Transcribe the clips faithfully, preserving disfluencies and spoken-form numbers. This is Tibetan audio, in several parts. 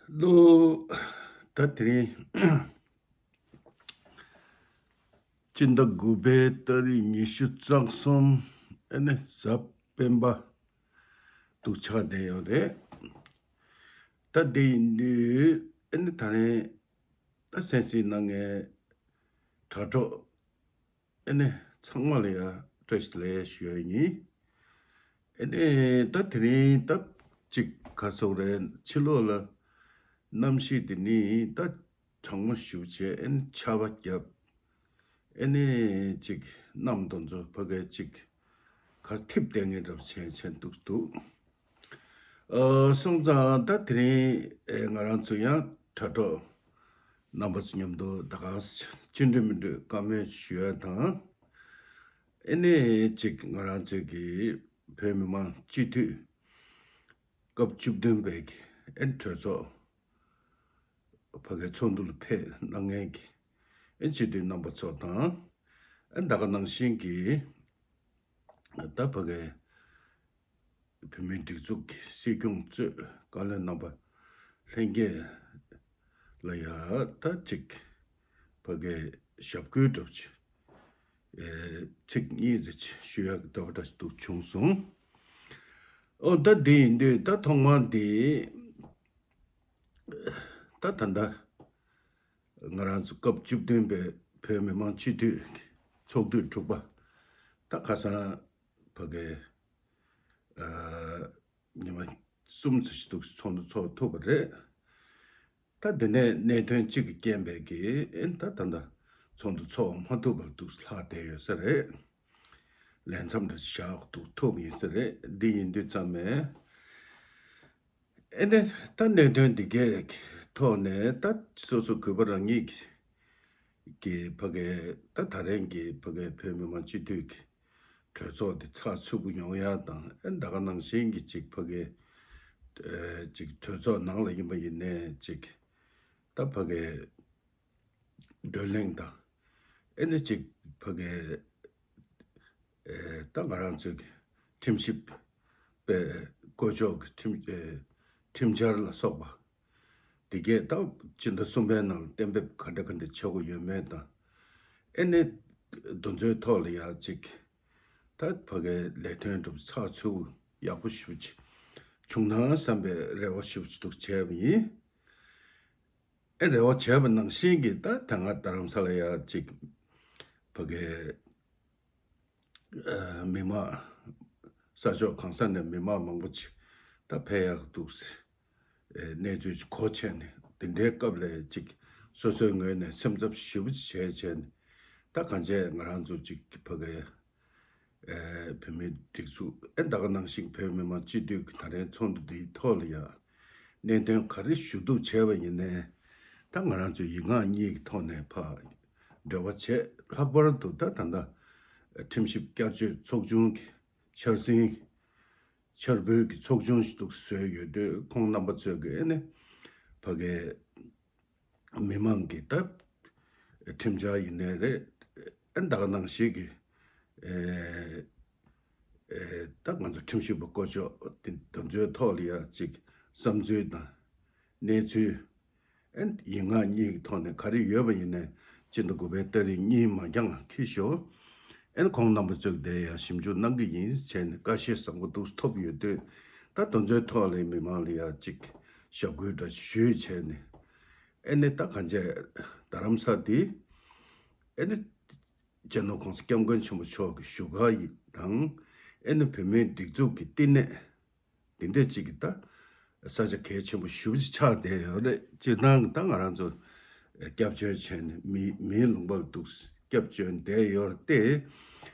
ལོ། ད་དེ་རིང་སྤྱི་ཟླ་དགུ་པའི་ཏ་རིག་ཉི་ཤུ་རྩ་གསུམ། ཨ་ནི་གཟའ་སྤེན་པ་འདུག་ཆགས་བསྡད་ཡོད་རེད། ད་དེ་ཡིན་དུས་ཨ་ནི་ད་རིང་ད་གསན་གཟིགས་གནང་མཁན་དྲ་གྲོགས་ཨ་ནི་ཚང་མ་ལ་ཡང་བཀྲ་ཤིས་བདེ་ལེགས་ཞུ་ཡ་ཡིན། ཨ་ནི་ད་དེ་རིང་ད་ཅིག་ག་རེ་ཟེར་དགོས་རེད། ཕྱི་ལོགས་ལ་གནམ་གཤིས་དེ་ནི་ད་གྲང་མོ་ཞེ་པོ་བྱས། ཨ་ནི་ཆར་པ་བརྒྱབ། ཨ་ནི་ཅིག་གནམ་དེ་ཚོ་ཕ་གི་ཅིག་ག་རེ་འཐིབས་བསྡད་མཁན་འདྲ་པོ་བྱས་བྱས་འདུག་འདུག་ཨ། སོང་ཙང་ད་དེ་རིང་ཨེ་ང་རང་ཚོ་ཡང་དྲ་གྲོགས་རྣམ་པ་ཚོ་མཉམ་དུ་ད་ག་ཅི་འདྲ་མི་འདྲ་བཀའ་མོལ་ཞུ་ཡ་དང་། ཨ་ནི་ཅིག་ང་རང་ཚོའི་གི་བོད་མི་མང་སྤྱི་འཐུས་སྐབས་བཅུ་བདུན་པའི་གི་ཨ་ནི་གྲོས་ཚོགས་ཕ་གིའི་ཚོགས་འདུ་ལ་ཕེབས་གནང་མཁན་གྱི་ཨ་ནི་སྤྱི་འཐུས་རྣམ་པ་ཚོ་དང་། ཨ་ནི་ད་ག་ནང་བཞིན་གྱི་ད་ཕ་གིའི་བོད་མིའི་སྒྲིག་འཛུགས་ཀྱི་སྲིད་སྐྱོང་གཙོས་བཀའ་བློན་རྣམ་པ་ལྷན་རྒྱས་ལ་ཡང་ད་ཅིག་ཕ་གིའི་ཞབས་སྐུལ་འདྲ་པོ་ཅིག་ཨེ་ཚིག་གཉིས་ཙམ་ཅིག་ཞུ་ཡག་གི་འདོད་པ་འདྲ་ཞིག་འདུག་བྱུང་སོང་། ཨོ། ད་འདི་ཡིན་དུས་ད་ཐོག་མར་འདི་ད་ད་ལྟ་ང་རང་ཚོ་སྐབས་བཅུ་བདུན་པའི་བོད་མི་མང་སྤྱི་འཐུས་ཚོགས་དུས་དྲུག་པ་ད་ཁ་སང་ཕ་གིའི་ཨ་ཉི་མ་གསུམ་ཙམ་ཞིག་འདུག་ཚོགས་འདུ་ཚོགས་ཐུབ་པ་རེད། ད་དེ་ནས་གནད་དོན་གཅིག་གི་རྐྱེན་པས་ཀྱི་ཨེ་ད་ད་ད་ཚོགས་འདུ་ཚོགས་མ་ཐུབ་པར་འདུག་ལྷག་བསྡད་ཡོད་ས་རེད། ལས་མཚམས་འདྲ་བཞག་འདུག་ཐུབ་ཡིན་ས་རེད། འདི་ཡིན་དུས་ཙམ་ནས་ཨེ་ནས་ད་གནད་དོན་འདི་གའི་ཐོག་ནས་ད་སོ་སོ་གུས་པ་རང་ཉིད་ཀྱི་ཕ་གིའི་ད་ད་རིང་གི་ཕ་གིའི་བོད་མི་མང་སྤྱི་འཐུས་ཀྱི་གྲོས་ཚོགས་དེ་ཚགས་ཚུད་པོ་ཡོང་ཡ་དང་། ཨེ་ད་ག་ནང་བཞིན་གྱི་ཅིག་ཕ་གིའི་ཨེ་ཅིག་གྲོས་ཚོགས་ནང་ལ་ཡིན་པ་ཡིན་ནའི་ཅིག་ད་ཕ་གིའི་བགྲོ་གླེང་དང་། ཨེ་ནི་ཅིག་ཕ་གིའི་ཨེ་ད་ང་རང་ཚོའི་གི་ཁྲིམས་ཞིབ་པའི་བསྐོ་ཕྱོགས་ཀྱི་ཁྲིམས་ཨེ་ཁྲིམས་འཆར་ལ་སོགས་པ་དེ་གས་ད་སྤྱི་ཟླ་གསུམ་པའི་ནང་ལ་གཏན་འབེབས་ག་འདྲ་ག་འདྲ་བྱེད་དགོས་ཡོད་མེད་དང་། ཨེ་ནི་དེ་ཚོའི་ཐོག་ལ་ཡང་ཅིག་ད་ཕ་གིའི་ལས་དོན་སྒྲུབ་ཚགས་ཚུད་ཡག་པོ་ཞེ་པོ་ཅིག་བྱུང་ན་བསམ་པའི་རེ་བ་ཞེ་པོ་ཅིག་འདུག་བྱས་པ་ཡིན། ཨེ་རེ་བ་བྱས་པ་ནང་བཞིན་གྱི་ད་ད་སྔ་རྡ་རམ་ས་ལ་ཡ་ཅིག་ཕ་གིའི་ཨ་མི་མང་ས་ཕྱོགས་གང་ས་ནས་མི་མང་མང་པོ་ཅིག་ད་ཕེབས་ཡག་འདུག་ཟེར་ཨེ་གནས་ཚུལ་ཅིག་གོ་བྱས་ནས། དེ་འདྲའི་སྐབས་ལ་ཅིག་སོ་སོའི་ངོས་ནས་སེམས་འཚབ་ཞེ་པོ་ཅིག་བྱས་བྱས་ནས། ད་གང་བྱས་ང་རང་ཚོ་ཅིག་ཕ་གིའི་ཨེ་བོད་མིའི་སྒྲིག་འཛུགས་ཨེ་ད་ག་ནང་བཞིན་བོད་མི་མང་སྤྱི་འཐུས་ཀྱི་ད་རེས་ཚོགས་འདུ་འདིའི་ཐོག་ལ་ཡང་གནད་དོན་ག་རེ་ཞུ་གཏུག་བྱས་པ་ཡིན་ནའི། ད་ང་རང་ཚོས་ཡིག་ངག་གཉིས་ཀྱི་ཐོག་ནས་ཕར་འབྲེལ་བ་བྱས། ལྷག་པར་དུ་ད་ད་ལྟ་ཁྲིམས་ཞིབ་བསྐྱར་བཅོས་ཚོགས་ཆུང་གི་འཆར་ཟིན་འཆར་འབུལ་གྱི་ཚོགས་ཆུང་ཞིག་འདུག་བཟོས་ཡོད་དུས། ཁོང་རྣམ་པ་ཚོས་ཀྱི་ཨེ་ནི་ཕ་གིའི་མི་མང་གི་ད་ཁྲིམས་འཆར་ཡིན་ནའི་རེད། ཨ་ད་ག་ནང་བཞིན་གྱི་ཨེ་ཨེ་ད་ང་ཚོ་ཁྲིམས་ཞིབ་པ་བསྐོ་ཕྱོགས་དེ་དེ་ཚོའི་ཐོག་ལ་ཡ་ཅིག་བསམ་ཚུལ་དང་གནས་ཚུལ་ཨེ་ཡིག་ངག་གཉིས་ཀྱི་ཐོག་ནས་ག་རེ་ཡོད་པ་ཡིན་ནའི་སྤྱི་ཟླ་དགུ་པའི་ཏ་རིག་གཉིས་མ་འགྱངས་འཁྱེར་ཤོག་ཨེ་ཁོང་རྣམ་པ་ཚོས་དེ་ཡང་ཞིབ་འཇུག་གནང་གི་ཡིན་བྱས་ནས་བཀའ་ཤོག་བཟང་པོ་འདུག་ཐོབ་ཡོད་དུས། ད་དེ་ཚོའི་ཐོག་ལ་མི་མང་ལ་ཡ་ཅིག་ཞབས་སྐུལ་འདྲ་ཞུས་བྱས་ནས། ཨེ་ནི་ད་གང་བྱས་རྡ་རམ་ས་དེ་ཨེ་ནི་སྤྱི་ནོར་༸གོང་ས་༸སྐྱབས་མགོན་ཆེན་པོ་མཆོག་གི་བཞུགས་སྒར་ཡིན་དང་། ཨེ་ནི་བོད་མིའི་སྒྲིག་འཛུགས་ཀྱི་བསྟི་གནས་དེ་འདྲ་ཅིག་གི་ད་ས་ཆ་གལ་ཆེན་པོ་ཞེ་པོ་ཅིག་ཆགས་བསྡད་ཡོད་རེད། སྤྱིར་བཏང་གི་ད་ང་རང་ཚོ་སྐྱབས་བཅོལ་བྱས་ནས་མི་མིའི་ལུང་པ་ལ་འདུག་སྐྱབས་བཅོལ་བསྡད་ཡོད་རེད་དེ།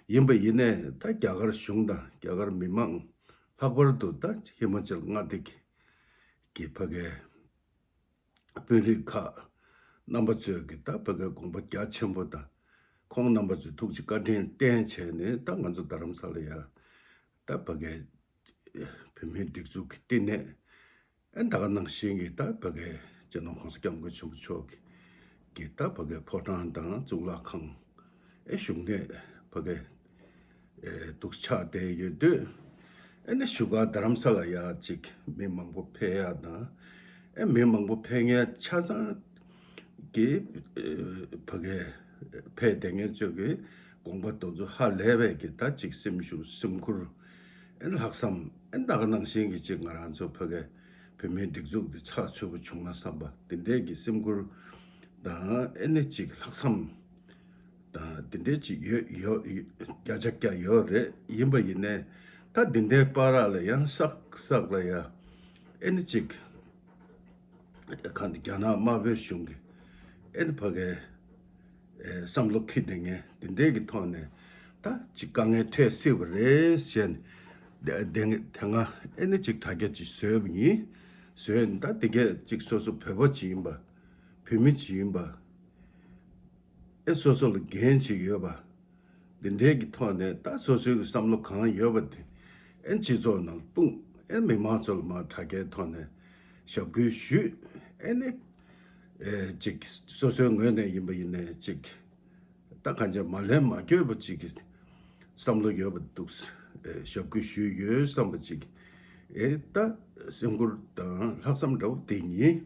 ཡིན་པ་ཡིན་ནའི་ད་རྒྱ་གར་གཞུང་དང་རྒྱ་གར་མི་མང་ལྷག་པར་དུ་ད་ཧི་མ་ཅལ་མངའ་སྡེ་གི་གི་ཕ་གིའི་དཔོན་རིགས་ཁག་རྣམ་པ་ཚོས་ཀྱི་ད་ཕ་གིའི་དགོངས་པ་རྒྱ་ཆེན་པོ་དང་། ཁོང་རྣམ་པ་ཚོས་ཐུགས་རྗེ་བཀའ་དྲིན་བརྟེན་བྱས་ནས་ད་ང་ཚོ་རྡ་རམ་ས་ལ་ཡ་ད་ཕ་གིའི་བོད་མིའི་སྒྲིག་འཛུགས་ཀྱི་བསྟི་གནས་ཨེ་ད་ག་ནང་བཞིན་གྱི་ད་ཕ་གིའི་སྤྱི་ནོར་༸གོང་ས་༸སྐྱབས་མགོན་ཆེན་པོ་མཆོག་གི་གི་ད་ཕ་གིའི་ཕོ་བྲང་དང་གཙུག་ལག་ཁང་ཨེ་བཞུགས་གནས་ཕ་གིའི་ཨེ་འདུག་ཆགས་བསྡད་ཡོད་དུས། ཨེ་ནི་བཞུགས་སྒར་རྡ་རམ་ས་ལ་ཡ་ཅིག་མི་མང་པོ་ཕེབས་ཡ་དང་ ཨེ་མི་མང་པོ་ཕེབས་མཁན་ཆ་ཚང་གི་ཨེ་ཕ་གི་ཕེབས་བསྡད་མཁན་ཚོས་ཀྱི་དགོངས་པ་དེ་ཚོ་ཧ་ལས་པའི་གི་ད་ཅིག་སེམས་ཤུགས་སེམས་ཁུར་ཨེ་ལྷག་བསམ་ཨེ་ད་ག་ནང་བཞིན་གྱི་ཅིག་ང་རང་ཚོ་ཕ་གི་བོད་མིའི་སྒྲིག་འཛུགས་འདི་ཚགས་ཚུད་པོ་བྱུང་ན་བསམ་པ་འདི་འདྲའི་གི་སེམས་ཁུར་དང་ཨེ་ནི་ཅིག་ལྷག་བསམ་དང་འདི་འདྲའི་ཅིག་ཡོད་ཡོད་བརྒྱ་ཆ་བརྒྱ་ཡོད་རེད། ཡིན་པ་ཡིན་ནའི་ད་འདི་འདྲའི་བར་ལ་ཡང་སག་སག་ལ་ཡ་ཨེ་ནི་ཅིག་གང་དེ་རྒྱ་ནག་དམར་པོའི་གཞུང་གི་ཨེ་ནི་ཕ་གའི་ཨེ་བསམ་བློ་འཁྱེར་བསྡད་མཁན་འདི་འདྲའི་གི་ཐོག་ནས་ད་ཅིག་དཀའ་ངལ་འཕྲད་སྲིད་པ་རེད་ཟེར་ནས་དེ་དེ་སྔ་ཨེ་ནི་ཅིག་དྲ་རྒྱ་ཅིག་བཟོས་པ་ཡིན། བཟོས་ནས་ད་དེ་གས་ཅིག་སོ་སོ་བོད་པ་ཅིག་ཡིན་པ་བོད་མི་ཅིག་ཡིན་པ། ཨེ་སོ་སོ་ལ་འགན་ཅིག་ཡོད་པ། འདི་འདྲའི་གི་ཐོག་ནས་ད་སོ་སོའི་གི་བསམ་བློ་གང་ཡོད་པ་དེ་ཨེ་སྤྱི་ཚོགས་ནང་སྤུངས། ཨེ་མི་མང་ཚོ་ལ་མར་དྲ་རྒྱའི་ཐོག་ནས་ཞབས་སྐུལ་ཞུས། ཨེ་ནི་ཨེ་ཅིག་སོ་སོའི་ངོས་ནས་ཡིན་པ་ཡིན་ནའི་ཅིག་ད་གང་ཅི་མ་ལན་མ་འགྱོད་པ་ཅིག་གི་བསམ་བློ་ཡོད་པ་འདུག་ཨེ་ཞབས་སྐུལ་ཞུས་ཡོད་བསམ་པ་ཅིག་ཨེ་ད་སེམས་ཁུར་དང་ལྷག་བསམ་འདྲ་བོ་དེ་ཡིན།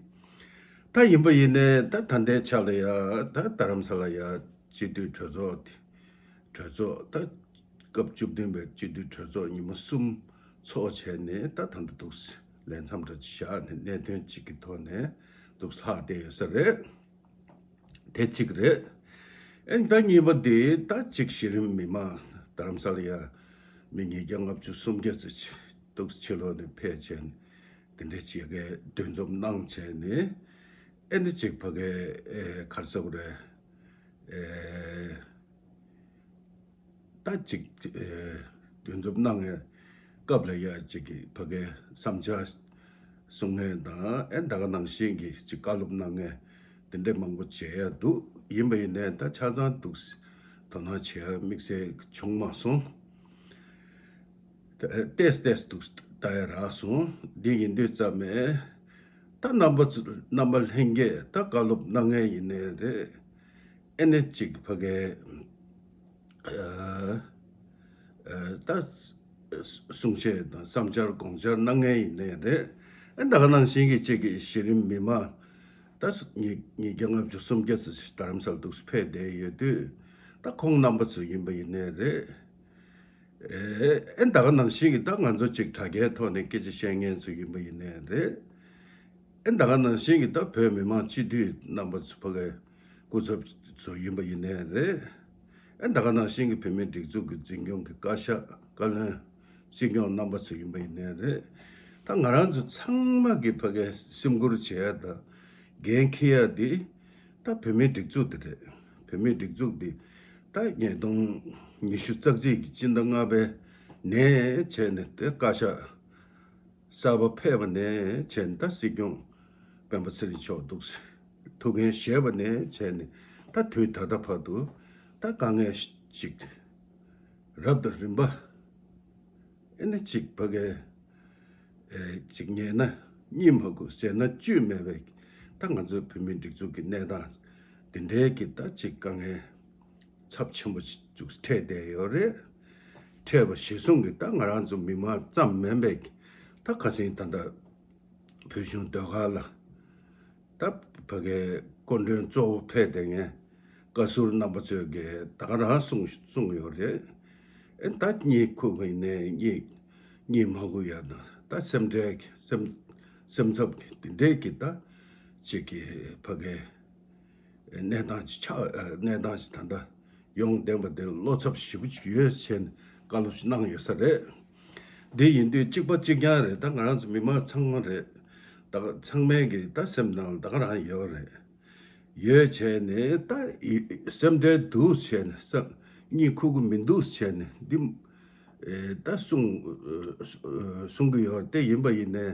ད་ཡིན་པ་ཡིན་ནའི་ད་ད་ལྟའི་ཆ་ལ་ཡ་ད་རྡ་རམ་ས་ལ་ཡ་སྤྱི་འཐུས་གྲོས་ཚོགས་དེ་གྲོས་ཚོགས་ད་སྐབས་བཅུ་བདུན་པའི་སྤྱི་འཐུས་གྲོས་ཚོགས་ཉི་མ་གསུམ་ཚོགས་བྱས་ནས་ད་ད་ལྟ་འདུག་ལས་མཚམས་འདྲ་ཅིག་བཞག་ནས་གནད་དོན་གཅིག་གི་ཐོག་ནས་འདུག་ལྷག་བསྡད་ཡོད་ས་རེད། དེ་གཅིག་རེད། ཨེ་ད་གཉིས་པ་དེ་ད་གཅིག་གཞི་རིམ་མི་མང་རྡ་རམ་ས་ལ་ཡ་མི་ཉིས་བརྒྱ་ལྔ་བཅུ་སུམ་བརྒྱ་ཙམ་ཅིག་འདུག་ཕྱི་ལོགས་ནས་ཕེབས་བྱས་ནས་དེ་འདྲ་ཅིག་གི་འདུ་འཛོམས་གནང་བྱས་ནས་ཨེ་འདི་ཅིག་ཕ་གའི་ཨེ་ག་རེ་ཟེར་དགོས་རེད། ཨེ་ད་ཅིག་ཨེ་འདུ་འཛོམས་གནང་ཡ་སྐབས་ལ་ཡ་ཅིག་གི་ཕ་གའི་བསམ་འཆར་གསུང་མཁན་དང་ཨེ་ད་ག་ནང་བཞིན་གྱི་ཅིག་བཀའ་སློབ་གནང་མཁན་དེ་འདྲ་མང་པོ་མཇལ་ཡ་འདུག་ཡིན་པ་ཡིན་ནའི་ད་ཆ་ཚང་འདུག་དོ་སྣང་བྱེད་ཡ་དམིགས་བསལ་བྱུང་མ་སོང་། ཏེས་ཏེས་འདུག་ལྟ་ཡ་རག་སོང་། འདི་ཡིན་དུས་ཙམ་མེད། ད་རྣམ་པ་ཚོ་རྣམ་པ་ལྷན་རྒྱས་ད་བཀའ་སློབ་གནང་མཁན་ཡིན་ནའི་རེད། ཨེ་ནི་ཅིག་ཕ་གའི་ཨ་ཨ་ད་གསུང་བཤད་དང་བསམ་འཆར་དགོངས་འཆར་གནང་མཁན་ཡིན་ནའི་རེད། ཨེ་ད་ག་ནང་བཞིན་གྱི་ཅིག་གི་གཞི་རིམ་མི་མང་ད་ཉིས་ཉིས་བརྒྱ་ལྔ་བཅུ་སུམ་བརྒྱ་ཙམ་ཞིག་རྡ་རམ་ས་ལ་འདུག་ཕེབས་བསྡད་ཡོད་དུས་ད་ཁོང་རྣམ་པ་ཚོ་ཡིན་པ་ཡིན་ནའི་རེད། ཨེ་ཨེ་ད་ག་ནང་བཞིན་གྱི་ད་ང་ཚོ་ཅིག་དྲ་རྒྱའི་ཐོག་ནས་སྐད་ཆ་བཤད་མཁན་ཚོ་ཡིན་པ་ཡིན་ནའི་རེད། ཨེ་ད་ག་ནང་བཞིན་གྱི་ད་བོད་མི་མང་སྤྱི་འཐུས་རྣམ་པ་ཚོ་ཕ་གའི་སྐུ་ཚབ་ཚོ་ཡིན་པ་ཡིན་ནའི་རེད། ཨེ་ད་ག་ནང་བཞིན་གྱི་བོད་མིའི་སྒྲིག་འཛུགས་ཀྱི་འཛིན་སྐྱོང་གི་བཀའ་ཤག་བཀའ་བློན་སྲིད་སྐྱོང་རྣམ་པ་ཚོ་ཡིན་པ་ཡིན་ནའི་རེད། ད་ང་རང་ཚོ་ཚང་མ་གི་ཕ་གའི་སེམས་ཁུར་བྱེད་ཡ་དང་འགན་འཁྱེར་ཡ་དེ་ད་བོད་མིའི་སྒྲིག་འཛུགས་དེ་རེད། བོད་མིའི་སྒྲིག་འཛུགས་འདི་ད་ཉིས་སྟོང་ཉི་ཤུ་རྩ་གཅིག་གི་སྤྱི་ཟླ་ལྔ་པའི་ནས་བྱས་ནས་དེ་བཀའ་ཤག་གསར་པ་ཕེབས་པ་ནས་བྱས་ནས་ད་སྲིད་སྐྱོང་སྤེན་པ་ཚེ་རིང་མཆོག་འདུག་ཐུགས་འགན་བཞེས་པ་ནས་བྱས་ནས་ད་དུས་ད་ལྟ་བར་དུ་ད་དཀའ་ངལ་ཞིག་རབ་དང་རིམ་པ་ཨེ་ནི་ཅིག་ཕ་གའི་ཨེ་ཅིག་ཉལ་ན་གཉིད་མ་ཁུག་ཟས་ན་བཅུད་མེད་པའི་ད་ང་ཚོའི་བོད་མིའི་སྒྲིག་འཛུགས་ཀྱི་གནས་སྟངས་འདི་འདྲའི་གི་ད་ཅིག་དཀའ་ངལ་ཚབས་ཆེན་པོ་ཅིག་འཕྲད་བསྡད་ཡོད་རེད། འཕྲད་པ་གཞིར་བཟུང་གི་ད་ང་རང་ཚོ་མི་མང་ཙམ་མིན་པའི་ད་ཁ་སང་ད་ལྟ་བོད་གཞུང་ཟློས་གར་ལ་ད་ཕ་གའི་སྐུ་མགྲོན་གཙོ་བོ་ཕེབས་བསྡད་མཁན་བཀའ་ཟུར་རྣམ་པ་ཚོས་གི་ད་ག་རང་གསུངས་གསུངས་ཡོད་རེད། ཨེ་ད་གཉིད་ཁུག་གི་ནས་གཉིད་གཉིད་མ་ཁུག་ཡ་དང་ད་སེམས་ཁྲལ་གྱི་སེམས་སེམས་འཚབ་ཀྱི་དེ་འདྲའི་གི་ད་ཅིག་གི་ཕ་གའི་གནས་སྟངས་ཅིག་ཆགས་གནས་སྟངས་ཅིག་ད་ལྟ་ཡོང་བསྡད་པ་དེ་བློ་འཚབ་ཞེ་པོ་ཅིག་ཡོད་བྱས་ནས་བཀའ་སློབ་ཅིག་གནང་ཡོད་ས་རེད། འདི་ཡིན་དུས་གཅིག་པ་གཅིག་རྐྱང་རེད། ད་ང་རང་ཚོ་མི་མང་ཚང་མ་རེད། ད་ག་ཚང་མའི་གི་ད་སེམས་ནང་ལ་ད་ག་རང་ཡོད་རེད། ཡོད་བྱས་ནས་ད་ཡི་སེམས་ཁྲལ་འདུག་བྱས་ནས་སེམས་གཉིད་ཁུག་གི་མི་འདུག་བྱས་ནས་འདི་ཨེ་ད་གསུང་ཨེ་གསུང་གི་ཡོད་རེད། དེ་ཡིན་པ་ཡིན་ནའི་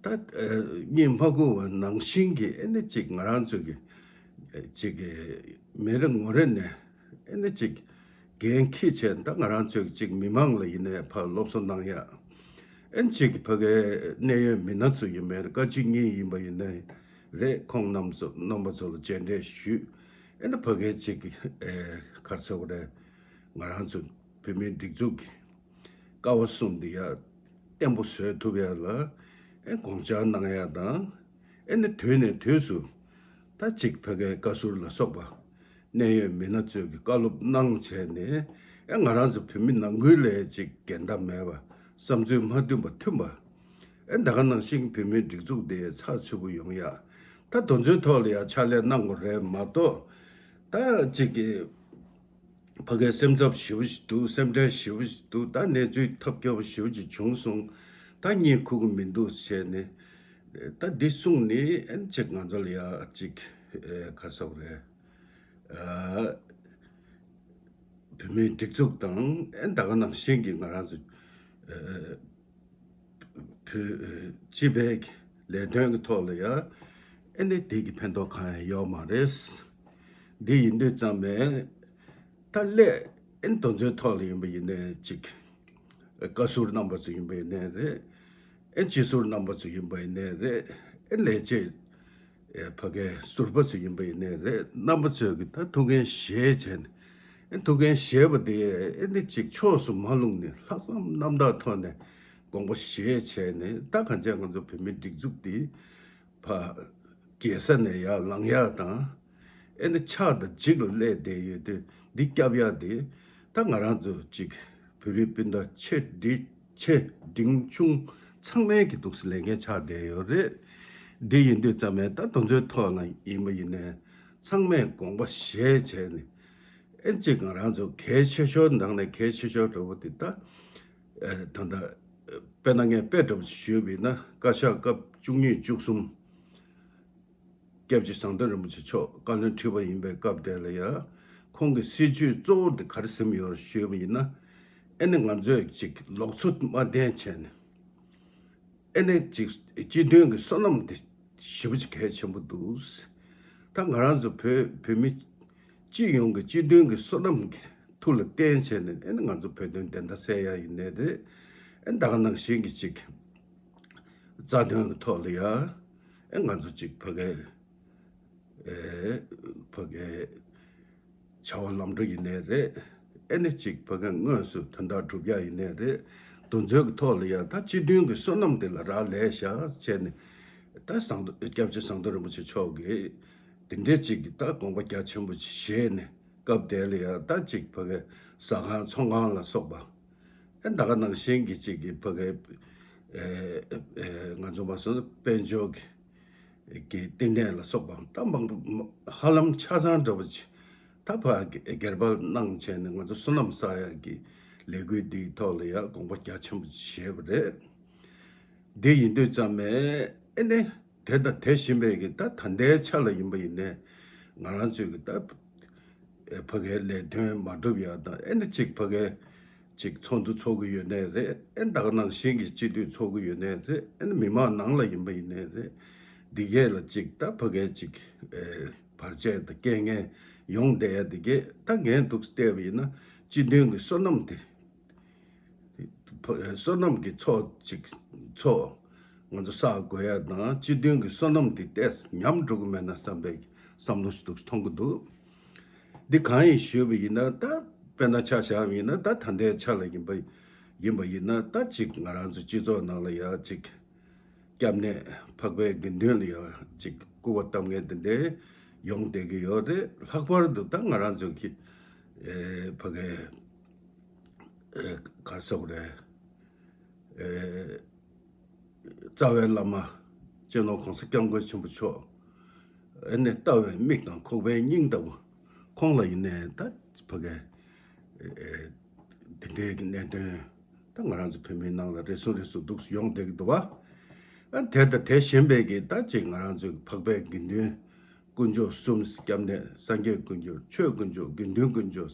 ད་ཨེ་གཉིད་མ་ཁུག་པ་ནང་བཞིན་གྱི་ཨེ་ནི་ཅིག་ང་རང་ཚོ་གི་ཨེ་ཅིག་གི་མི་རེ་ངོ་རེ་ནས་ཨེ་ནི་ཅིག་འགན་འཁྱེར་བྱས་ད་ང་རང་ཚོས་ཅིག་མི་མང་ལ་ཡིན་ནའི་ཕར་སློབ་གསོ་གནང་ཡ། ཨེ་ནི་ཅིག་ཕ་གའི་གནད་ཡོད་མི་སྣ་ཚོ་ཡིན་པའི་བཀའ་སྤྱི་གཉིས་ཡིན་པ་ཡིན་ནའི་རེད། ཁོང་རྣམ་ཚོ་རྣམ་པ་ཚོ་ལ་མཇལ་འཕྲད་ཞུས། ཨེ་ནི་ཕ་གའི་ཅིག་ཨེ་ག་རེ་ཟེར་དགོས་རེད། ང་རང་ཚོ་བོད་མིའི་སྒྲིག་འཛུགས་ཀྱི་ཀ་བ་གསུམ་འདི་ཡ་བརྟན་པོ་བཟོས་ཐུབ་ཡ་ལ་ཨེ་དགོངས་འཆར་གནང་ཡ་དང་། ཨེ་ནི་དུས་ནས་དུས་སུ་ད་ཅིག་ཕ་གའི་བཀའ་ཟུར་ལ་སོགས་པ་གནད་ཡོད་མི་སྣ་ཚོས་ཀྱི་བཀའ་སློབ་གནང་བྱས་ནས། ཨེ་ང་རང་ཚོ་བོད་མི་ནང་ཁུལ་ལ་ཅིག་འགལ་ཟླ་མེད་པ། བསམ་ཚུལ་མ་མཐུན་པ་མཐུན་པ། ཨེ་ད་ག་ནང་བཞིན་བོད་མིའི་སྒྲིག་འཛུགས་དེ་ཚགས་ཚུད་པོ་ཡོང་ཡ། ད་དེ་ཚོའི་ཐོག་ལ་ཡ་ཕྱག་ལས་གནང་དགོས་རེད་མ་གཏོགས། ད་ཅིག་གི་ཕ་གའི་སེམས་འཚབ་ཞེ་པོ་ཞིག་འདུག་སེམས་ཁྲལ་ཞེ་པོ་ཞིག་འདུག་ད་གནས་ཚུལ་ཐབས་སྐྱོ་པོ་ཞེ་པོ་ཅིག་བྱུང་སོང་། ད་གཉིད་ཁུག་གི་མི་འདུག་བྱས་ནས། ད་འདི་གསུངས་ནས་ཨེ་ཅིག་ང་ཚོ་ལ་ཡ་ཅིག་ཨེ་ག་རེ་ཟེར་དགོས་རེད། ཨ་བོད་མིའི་སྒྲིག་འཛུགས་དང་ཨེ་ད་ག་ནང་བཞིན་གྱི་ང་རང་ཚོ་ཨ་བོད་སྤྱི་པའི་ལས་དོན་གྱི་ཐོག་ལ་ཡ་ཨེ་ནི་དེ་གི་ཕན་ཐོགས་གང་ཡང་ཡོད་མ་རེད། འདི་ཡིན་དུས་ཙམ་པས་ད་སླད་ཨེ་ནི་དེ་ཚོའི་ཐོག་ལ་ཡིན་པ་ཡིན་ནའི་ཅིག་བཀའ་ཟུར་རྣམ་པ་ཚོ་ཡིན་པ་ཡིན་ནའི་རེད། ཨེ་སྤྱི་ཟུར་རྣམ་པ་ཚོ་ཡིན་པ་ཡིན་ནའི་རེད། ཨེ་ལས་བྱེད་ཨེ་ཕ་གའི་ཟུར་པ་ཚོ་ཡིན་པ་ཡིན་ནའི་རེད། རྣམ་པ་ཚོས་ཀྱི་ད་ཐུགས་འགན་བཞེས་བྱས་ནས། ཨེ་ཐུགས་འགན་བཞེས་པ་དེ་ཨེ་ནི་ཅིག་ཕྱོགས་སུ་མ་ལྷུང་ནས་ལྷག་བསམ་རྣམ་དག་ཐོག་ནས་དགོངས་པ་བཞེས་བྱས་ནས། ད་གང་ཅི་ང་ཚོ་བོད་མིའི་སྒྲིག་འཛུགས་འདི་ཕར་རྒྱལ་ས་ནས་ཡར་ལངས་ཡག་དང་། ཨེ་ནི་ཕྱག་དང་ལྗིད་ལ་སླེབས་བསྡད་ཡོད་དུས། འདི་སྐྱོབ་ཡག་དེ་ད་ང་རང་ཚོ་ཅིག་བོད་རིགས་སྤུན་ཟླ་ཆེ་འབྲིང་ཆེ་འབྲིང་ཆུང་ཚང་མའི་གི་འདུག་སེ་ལས་འགན་ཆགས་བསྡད་ཡོད་རེད། འདི་ཡིན་དུས་ཙམ་པས་ད་དེ་ཚོའི་ཐོག་ལ་ཡིན་པ་ཡིན་ནའི་ཚང་མས་དགོངས་པ་བཞེས་བྱས་ནས། ཨེ་ཅིག་ང་རང་ཚོ་གལ་ཆེ་ཤོས་ནང་ནས་གལ་ཆེ་ཤོས་འདྲ་བོ་དེ་ད་ཨེ་ད་ལྟ་དཔེར་ན་ངས་དཔེ་འདྲ་བོ་ཞུས་པ་ཡིན་ན། བཀའ་ཤག་སྐབས་བཅུ་གཉིས་བཅུ་གསུམ་སྐྱབས་རྗེ་ཟམ་གདོང་རིན་པོ་ཆེ་མཆོག་བཀའ་བློན་ཁྲི་པ་ཡིན་པའི་སྐབས་དེ་ལ་ཡ། ཁོང་གི་སྲིད་བྱུས་གཙོ་བོ་དེ་ག་རེ་ཟིན་ཡོད་ཞུས་པ་ཡིན་ན། ཨེ་ནི་ང་ཚོས་ཅིག་ལོག་འཚོ་མ་བསྡད་བྱས་ནས། ཨེ་ནི་ཅིག་སྤྱི་མཐུན་གྱི་བསོད་ནམས་དེ་ཞེ་པོ་ཅིག་གལ་ཆེན་པོ་འདུག་ད་ང་རང་ཚོ་བོད་བོད་མི་སྤྱི་ཡོངས་ཀྱི་སྤྱི་མཐུན་གྱི་བསོད་ནམས་ཀྱི་མཐུ་ལ་བརྟེན་བྱས་ནས། ཨེ་ནི་ང་ཚོ་བོད་དོན་བདེན་མཐའ་གསལ་ཡག་ཡིན་ནའི་རེད། ཨེ་ད་ག་ནང་བཞིན་གྱི་ཅིག་རྩ་དོན་གྱི་ཐོག་ལ་ཡ། ཨེ་ང་ཚོ་ཅིག་ཕ་གའི་ཨེ་ཕ་གའི་བྱ་བ་ལམ་འགྲོ་ཡིན་ནའི་རེད། ཨེ་ནི་ཅིག་ཕ་གའི་དངོས་སུ་དོན་དག་སྒྲུབ་ཡག་ཡིན་ནའི་རེད། དེ་ཚོའི་གི་ཐོག་ལ་ཡ་ད་སྤྱི་མཐུན་གྱི་བསོད་ནམས་དེ་ལ་རག་ལས་ཤག་བྱས་ནས། ད་ཟམ་གདོང་སྐྱབས་རྗེ་ཟམ་གདོང་རིན་པོ་ཆེ་མཆོག་གིས་དེ་འདྲའི་ཅིག་གི་ད་དགོངས་པ་རྒྱ་ཆེན་པོ་ཅིག་བཞེས་ནས། སྐབས་དེ་ལ་ཡ་ད་ཅིག་ཕ་གའི་ཟ་ཁང་ཚོང་ཁང་ལ་སོགས་པ། ཨེ་ད་ག་ནང་བཞིན་གྱི་ཅིག་གི་ཕ་གའི་ཨེ་ཨེ་ང་ཚོ་མ་སོང་དཔལ་འབྱོར་གྱི་གི་རྟེན་གནས་ལ་སོགས་པ་ད་མང་པོ་ཧ་ལམ་ཆ་ཚང་འདྲ་པོ་ཅིག་ད་ཕར་སྒེར་པ་གནང་བྱས་ནས། ང་ཚོ་བསོད་ནམས་བསགས་ཡག་གི་ལས་འགུལ་འདིའི་ཐོག་ལ་ཡ་དགོངས་པ་རྒྱ་ཆེན་པོ་ཅིག་བཞེས་པ་རེད། འདི་ཡིན་དུས་ཙམ་པས་ཨེ་ནི་དེ་དང་དེ་བཞིན་པའི་གི་ད་ད་ལྟའི་ཆ་ལ་ཡིན་པ་ཡིན་ནའི། ང་རང་ཚོའི་གི་ད་ཨེ་ཕ་གའི་ལས་དོན་མ་འགྲུབ་ཡག་དང་། ཨེ་ནི་ཅིག་ཕ་གའི་ཅིག་ཚོགས་འདུ་ཚོགས་ཀྱི་ཡོད་ནའི་རེད། ཨེ་ད་ག་ནང་བཞིན་གྱི་སྤྱི་འཐུས་ཚོགས་ཀྱི་ཡོད་ནའི་རེད། ཨེ་ནི་མི་མང་ནང་ལ་ཡིན་པ་ཡིན་ནའི་རེད། འདི་གས་ལ་ཅིག་ད་ཕ་གའི་ཅིག་ཨེ་བར་ཆད་དང་རྐྱེན་ངན་ཡོང་བསྡད་ཡག་འདི་གས་ད་ངས་འདུག་བལྟས་པ་ཡིན་ན། སྤྱི་མཐུན་གྱི་བསོད་ནམས་དེ། བསོད་ནམས་ཀྱི་ཚོགས་ཅིག་ཚོགས་ང་ཚོ་བསགས་དགོས་ཡ་དང་། སྤྱི་མཐུན་གྱི་བསོད་ནམས་དེ་ཏོག་ཙམ་ཉམས་འགྲོ་གི་མེད་ན་བསམ་པའི་བསམ་བློ་ཞིག་འདུག་མཐོང་གི་འདུག་འདི་གང་ཡིན་ཞུས་པ་ཡིན་ན། ད་དཔེར་ན་ཆ་བཞག་པ་ཡིན་ན། ད་ད་ལྟའི་ཆ་ལ་ཡིན་པ་ཡིན་པ་ཡིན་ན། ད་ཅིག་ང་རང་ཚོ་སྤྱི་ཚོགས་ནང་ལ་ཡ་ཅིག་སྐྱབས་གནས་འཕགས་པའི་དགེ་འདུན་ལ་ཡ་ཅིག་སྐུར་བ་བཏབ་མཁན་དེ་འདྲའི་ཡོང་བསྡད་ཀྱི་ཡོད་རེད། ལྷག་པར་དུ་ད་ང་རང་ཚོ་གི་ཨེ་ཕ་གའི་ཨེ་ག་རེ་ཟེར་དགོས་རེད། ཨེ་རྩ་བའི་བླ་མ་སྤྱི་ནོར་༸གོང་ས་༸སྐྱབས་མགོན་ཆེན་པོ་མཆོག་ཨེ་ནི་ལྟ་བའི་མིག་དང་ཁོག་པའི་སྙིང་ལྟ་བུ། ཁོང་ལ་ཡིན་ནའི་ད་ཕ་གའི་ཨེ་དེ་འདྲའི་གི་གནད་དོན་ད་ང་རང་ཚོ་བོད་མིའི་ནང་ལ་རེ་ཟུང་རེ་ཟུང་འདུག་སེ་ཡོང་བསྡད་ཀྱི་འདུག་བ། ཨ་དེ་དང་དེ་བཞིན་པའི་གི་ད་ཅིག་ང་རང་ཚོའི་འཕགས་པའི་དགེ་འདུན་དཀོན་མཆོག་གསུམ། སྐྱབས་གནས་སངས་རྒྱས་དཀོན་མཆོག་ཆོས་དཀོན་མཆོག་དགེ་འདུན་དཀོན་མཆོག་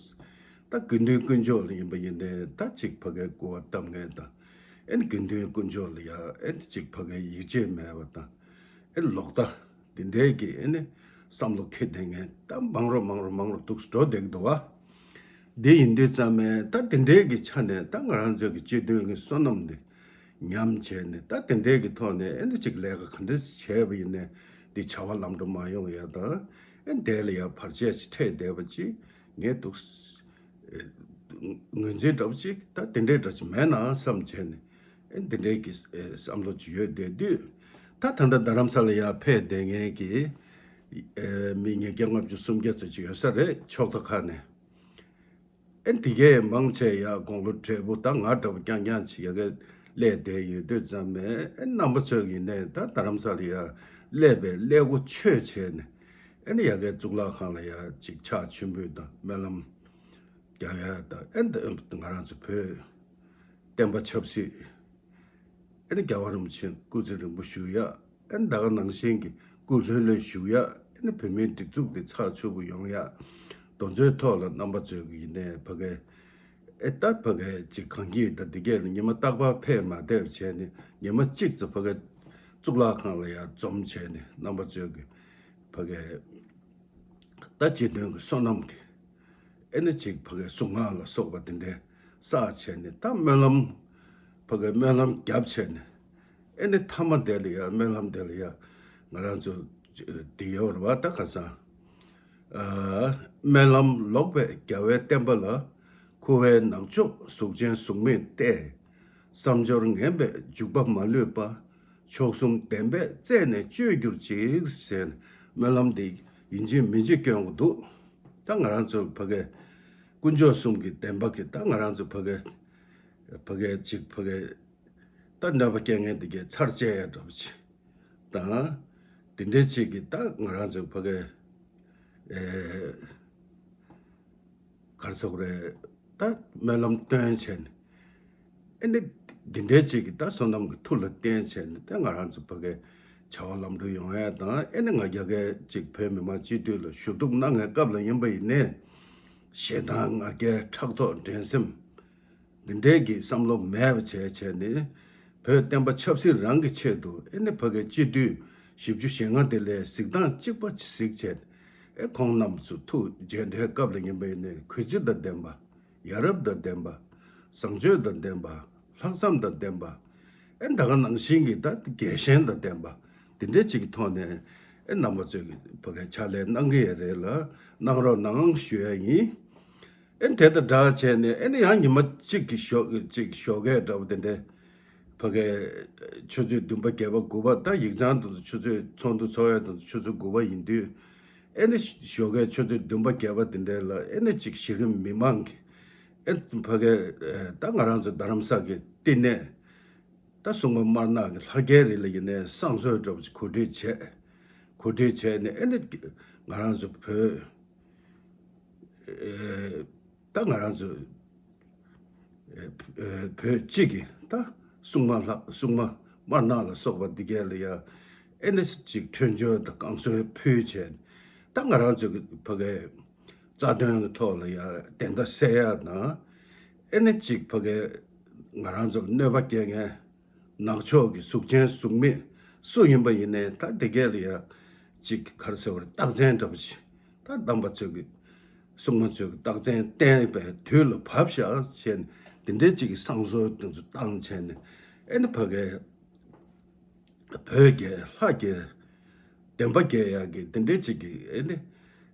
ད་དགེ་འདུན་དཀོན་མཆོག་ལ་ཡིན་པ་ཡིན་ནའི་ད་ཅིག་ཕ་གའི་སྐུར་བ་བཏབ་མཁན་དང་། ཨེ་དགེ་འདུན་དཀོན་མཆོག་ལ་ཡ་ཨེ་ཅིག་ཕ་གའི་ཡིད་ཆེས་མེད་པ་དང་། ཨེ་ལོག་ལྟ་དེ་འདྲའི་གི་ཨེ་ནི་བསམ་བློ་འཁྱེར་བསྡད་མཁན་ད་མང་རུ་མང་རུ་མང་རུ་འདུག་སེ་འགྲོ་བསྡད་ཀྱི་འདུག་བ། དེ་ཡིན་དུས་ཙམ་པས་ད་དེ་འདྲའི་གི་ཆ་ནས་ད་ང་རང་ཚོའི་གི་སྤྱི་མཐུན་གི་བསོད་ནམས་འདི་ཉམས་བྱས་ནས། ད་དེ་འདྲའི་གི་ཐོག་ནས་ཨེ་འདི་ཅིག་ལས་ཀ་ག་འདྲ་བྱས་པ་ཡིན་ནའི་འདི་བྱ་བ་ལམ་འགྲོ་མ་ཡོང་ཡ་དང་། ཨེ་འདི་ལ་ཡ་བར་ཆད་ཅིག་འཕྲད་བསྡད་པ་ཅིག་ངས་འདུག་ངོས་འཛིན་འདྲ་པོ་ཅིག་ད་དེ་འདྲའི་འདྲ་ཅིག་མེད་ན་བསམ་བྱས་ནས། ཨེ་འདི་འདྲའི་གི་བསམ་བློ་ཅིག་ཡོད་བསྡད་དུས། ད་ད་ལྟ་རྡ་རམ་ས་ལ་ཡར་ཕེབས་བསྡད་མཁན་གྱི་ཨེ་མི་ཉིས་བརྒྱ་ལྔ་བཅུ་སུམ་བརྒྱ་ཙམ་ཅིག་ཡོད་ས་རེད། ཕྱོགས་མཐའ་ཁག་ནས། ཨེ་དེ་གས་མང་ཆེ་ཡར་དགུང་ལོ་བགྲེས་པོ་ད་ང་འདྲ་པོ་རྐྱང་རྐྱང་ཅིག་ཡ་གི་སླེབས་བསྡད་ཡོད་དུས་ཙམ་ནས། ཨེ་རྣམ་པ་ཚོ་གིས་ནས་ད་རྡ་རམ་ས་ལ་ཡར་སླེབས་པའི་སླེབས་སྒོ་ཆོད་བྱས་ནས། ཨེ་ནི་ཡ་གི་གཙུག་ལག་ཁང་ལ་ཡར་ཅིག་ཕྱག་མཆོད་འབུལ་དང་སྨོན་ལམ་རྒྱག་ཡ་དང་། ཨེ་ནི་ང་རང་ཚོ་བོད་བསྟན་པ་ཆབ་སྲིད། ཨེ་ནི་རྒྱལ་བ་རིན་པོ་ཆེ་སྐུ་ཚེ་རིང་པོ་བཞུགས་ཡ། ཨེ་ནི་ད་ག་ནང་བཞིན་གྱི་སྐུ་ལྷོད་ལྷོད་བཞུགས་ཡ། ཨེ་ནི་བོད་མིའི་སྒྲིག་འཛུགས་དེ་ཚགས་ཚུད་པོ་ཡོང་ཡ། དེ་ཚོའི་ཐོག་ལ་རྣམ་པ་ཚོས་ཀྱི་ནས་ཕ་གི་ཨེ་ད་ཕ་གི་ཅིག་གངས་སྐྱིད་ད་འདི་གས་ལ་ཉི་མ་རྟག་པར་ཕེབས་མ་བསྡད་བྱས་ནས། ཉི་མ་གཅིག་ཙམ་ཕ་གི་གཙུག་ལག་ཁང་ལ་ཡར་འཛོམས་བྱས་ནས། རྣམ་པ་ཚོས་ཀྱི་ཕ་གི་ད་སྤྱི་དོན་གྱི་བསོད་ནམས་ཀྱི་ཨེ་ནི་ཅིག་ཕ་གི་གཟུངས་སྔགས་ལ་སོགས་པ་དེ་འདྲའི་བསགས་བྱས་ནས། ད་སྨོན་ལམ་ཕ་གི་སྨོན་ལམ་བརྒྱབ་བྱས་ནས། ཨེ་ནི་མཐའ་མ་དེ་ལ་ཡ་སྨོན་ལམ་དེ་ལ་ཡ་ང་རང་ཚོ་དེ་ཡོད་རེད་བ། ད་ཁ་སང་ཨ་སྨོན་ལམ་ལོག་པའི་རྒྱལ་བའི་བསྟན་པ་ལ། འཁོར་བའི་ནག་ཕྱོགས་གཟུགས་ཅན་གཟུགས་མེད་བལྟས། བསམ་སྦྱོར་ངན་པའི་འཇུག་པ་མ་ལུས་པ། མཆོག་གསུམ་བདེན་པས་རྩད་ནས་གཅོད་གྱུར་ཅིག་ཟེར་སྨོན་ལམ་འདི་ཡིན་གཅིག་མིན་གཅིག་སྐྱོན་གྱི་འདུག་ད་ང་རང་ཚོ་ཕ་གི་དཀོན་མཆོག་གསུམ་གྱི་བདེན་པ་གི་ད་ང་རང་ཚོ་ཕ་གི་ཕ་གི་ཅིག་ཕ་གི་ད་གནོད་པ་སྐྱེལ་མཁན་འདི་གའི་ཚར་བཅད་ཡ་འདྲ་པོ་ཅིག་དང་། དེ་འདྲའི་ཅིག་གི་ད་ང་རང་ཚོ་ཕ་གི་ཨེ། ག་རེ་ཟེར་དགོས་རེད། ད་སྨོན་ལམ་བཏོན་བྱས་ནས། ཨེ་ནི་འདི་འདྲའི་ཅིག་གི་ད་བསོད་ནམས་ཀྱི་མཐུ་ལ་བརྟེན་བྱས་ནས། ད་ང་རང་ཚོ་ཕ་གི་བྱ་བ་ལམ་འགྲོ་ཡོང་ཡ་དང་། ཨེ་ནི་ང་རྒྱ་གར་ཅིག་བོད་མི་མང་སྤྱི་འཐུས་ལ་ཞུ་གཏུག་གནང་བའི་སྐབས་ལ་ཡིན་པ་ཡིན་ནའི། ཞེ་སྡང་ང་རྒྱལ་ཕྲག་དོག་འགྲན་སེམས་འདི་འདྲའི་གི་བསམ་བློ་མེད་པ་བྱས་བྱས་ནས། བོད་བསྟན་པ་ཆབ་སྲིད་རང་གི་ཆེད་དུ་ཨེ་ནི་ཕ་གི་སྤྱི་འཐུས་བཞི་བཅུ་ཞེ་ལྔ་དེ་ལས་གཟིགས་སྟངས་གཅིག་པ་གཟིགས་བྱས། ཨེ་ཁོང་རྣམས་སུ་ཐུགས་རྗེས་དྲན་སྐབས་ལ་ཡིན་པ་ཡིན་ནའི། གུས་བརྩི་དང་ལྡན་པ། ཡ་རབས་དང་ལྡན་པ། བཟང་སྤྱོད་དང་ལྡན་པ། ལྷག་བསམ་དང་ལྡན་པ། ཨེ་ད་ག་ནང་བཞིན་གྱི་ད་རྒྱལ་ཞེན་དང་ལྡན་པ། འདི་འདྲའི་ཅིག་གི་ཐོག་ནས་ཨེ་རྣམ་པ་ཚོས་ཀྱི་ཕ་གའི་ཕྱག་ལས་གནང་གི་ཡོད་རེད་ལ། གནང་རོགས་གནང་ཞུ་ཡ་ཡིན། ཨེ་དེ་དང་སྦྲགས་བྱས་ནས་ཨེ་ནི་ཡང་ཉི་མ་གཅིག་གི་ཞོགས་ཅིག་ཞོགས་ཀས་འདྲ་པོ་དེ་འདྲའི་ཕ་གའི་ཆུ་ཚོད་བདུན་པ་བརྒྱད་པ་དགུ་པ། ད་ཡིག་ཚང་དུ་ཆུ་ཚོད་ཚོགས་འདུ་ཚོགས་ཡ་དུ་ཆུ་ཚོད་དགུ་པ་ཡིན་དུས། ཨེ་ནི་ཞོགས་ཀའི་ཆུ་ཚོད་བདུན་པ་བརྒྱད་པ་དེ་འདྲའི་ལ་ཨེ་ནི་ཅིག་གཞི་རིམ་མི་མང་གི་ཨེ་ཕ་གའི་ད་ང་རང་ཚོ་རྡ་རམ་ས་གི་བསྟི་གནས། ད་སྲུང་མ་དམར་ནག་གི་ལྷ་རྒྱལ་རི་ལ་ཡིན་ནའི་བསང་གསོལ་འདྲ་པོ་ཅིག་གོ་སྒྲིག་བྱས། གོ་སྒྲིག་བྱས་ནས་ཨེ་ནི་ང་རང་ཚོ་བོད་ཨེ་ད་ང་རང་ཚོ་ཨེ་ཨེ་བོད་སྤྱི་གི་ད་སྲུང་མ་ལྷ་སྲུང་མ་དམར་ནག་ལ་སོགས་པ་འདི་གས་ལ་ཡ་ཨེ་ནི་ཅིག་མཆོད་འཇོར་དང་བསྐང་གསོལ་ཕུལ་བྱས། ད་ང་རང་ཚོ་གི་ཕ་གའི་རྩ་དོན་གྱི་ཐོག་ལ་ཡ་བདེན་མཐའ་གསལ་ཡ་དང་། ཨེ་ནི་ཅིག་ཕ་གའི་ང་རང་ཚོར་གནོད་པ་སྐྱེལ་མཁན་ནག་ཕྱོགས་ཀྱི་གཟུགས་ཅན་གཟུགས་མེད་སུ་ཡིན་པ་ཡིན་ནའི། ད་དེ་གས་ལ་ཡ་ཅིག་ག་རེ་ཟེར་བ་རེད། རྟགས་མཚན་འདྲ་པོ་ཞིག་ད་རྣམ་པ་ཚོས་ཀྱི་སྲུང་མ་ཚོས་ཀྱི་རྟགས་མཚན་བསྟན་པའི་དུས་ལ་བབ་ཤག་བྱས་ནས། དེ་འདྲའི་ཅིག་གི་བསང་གསོལ་དེ་ཚོ་བཏང་བྱས་ནས། ཨེ་ནི་ཕ་གའི་བོད་རྒྱལ་ལྷ་རྒྱལ་བདེན་པ་རྒྱལ་ཡག་གི་དེ་འདྲའི་ཅིག་གི་ཨེ་ནི་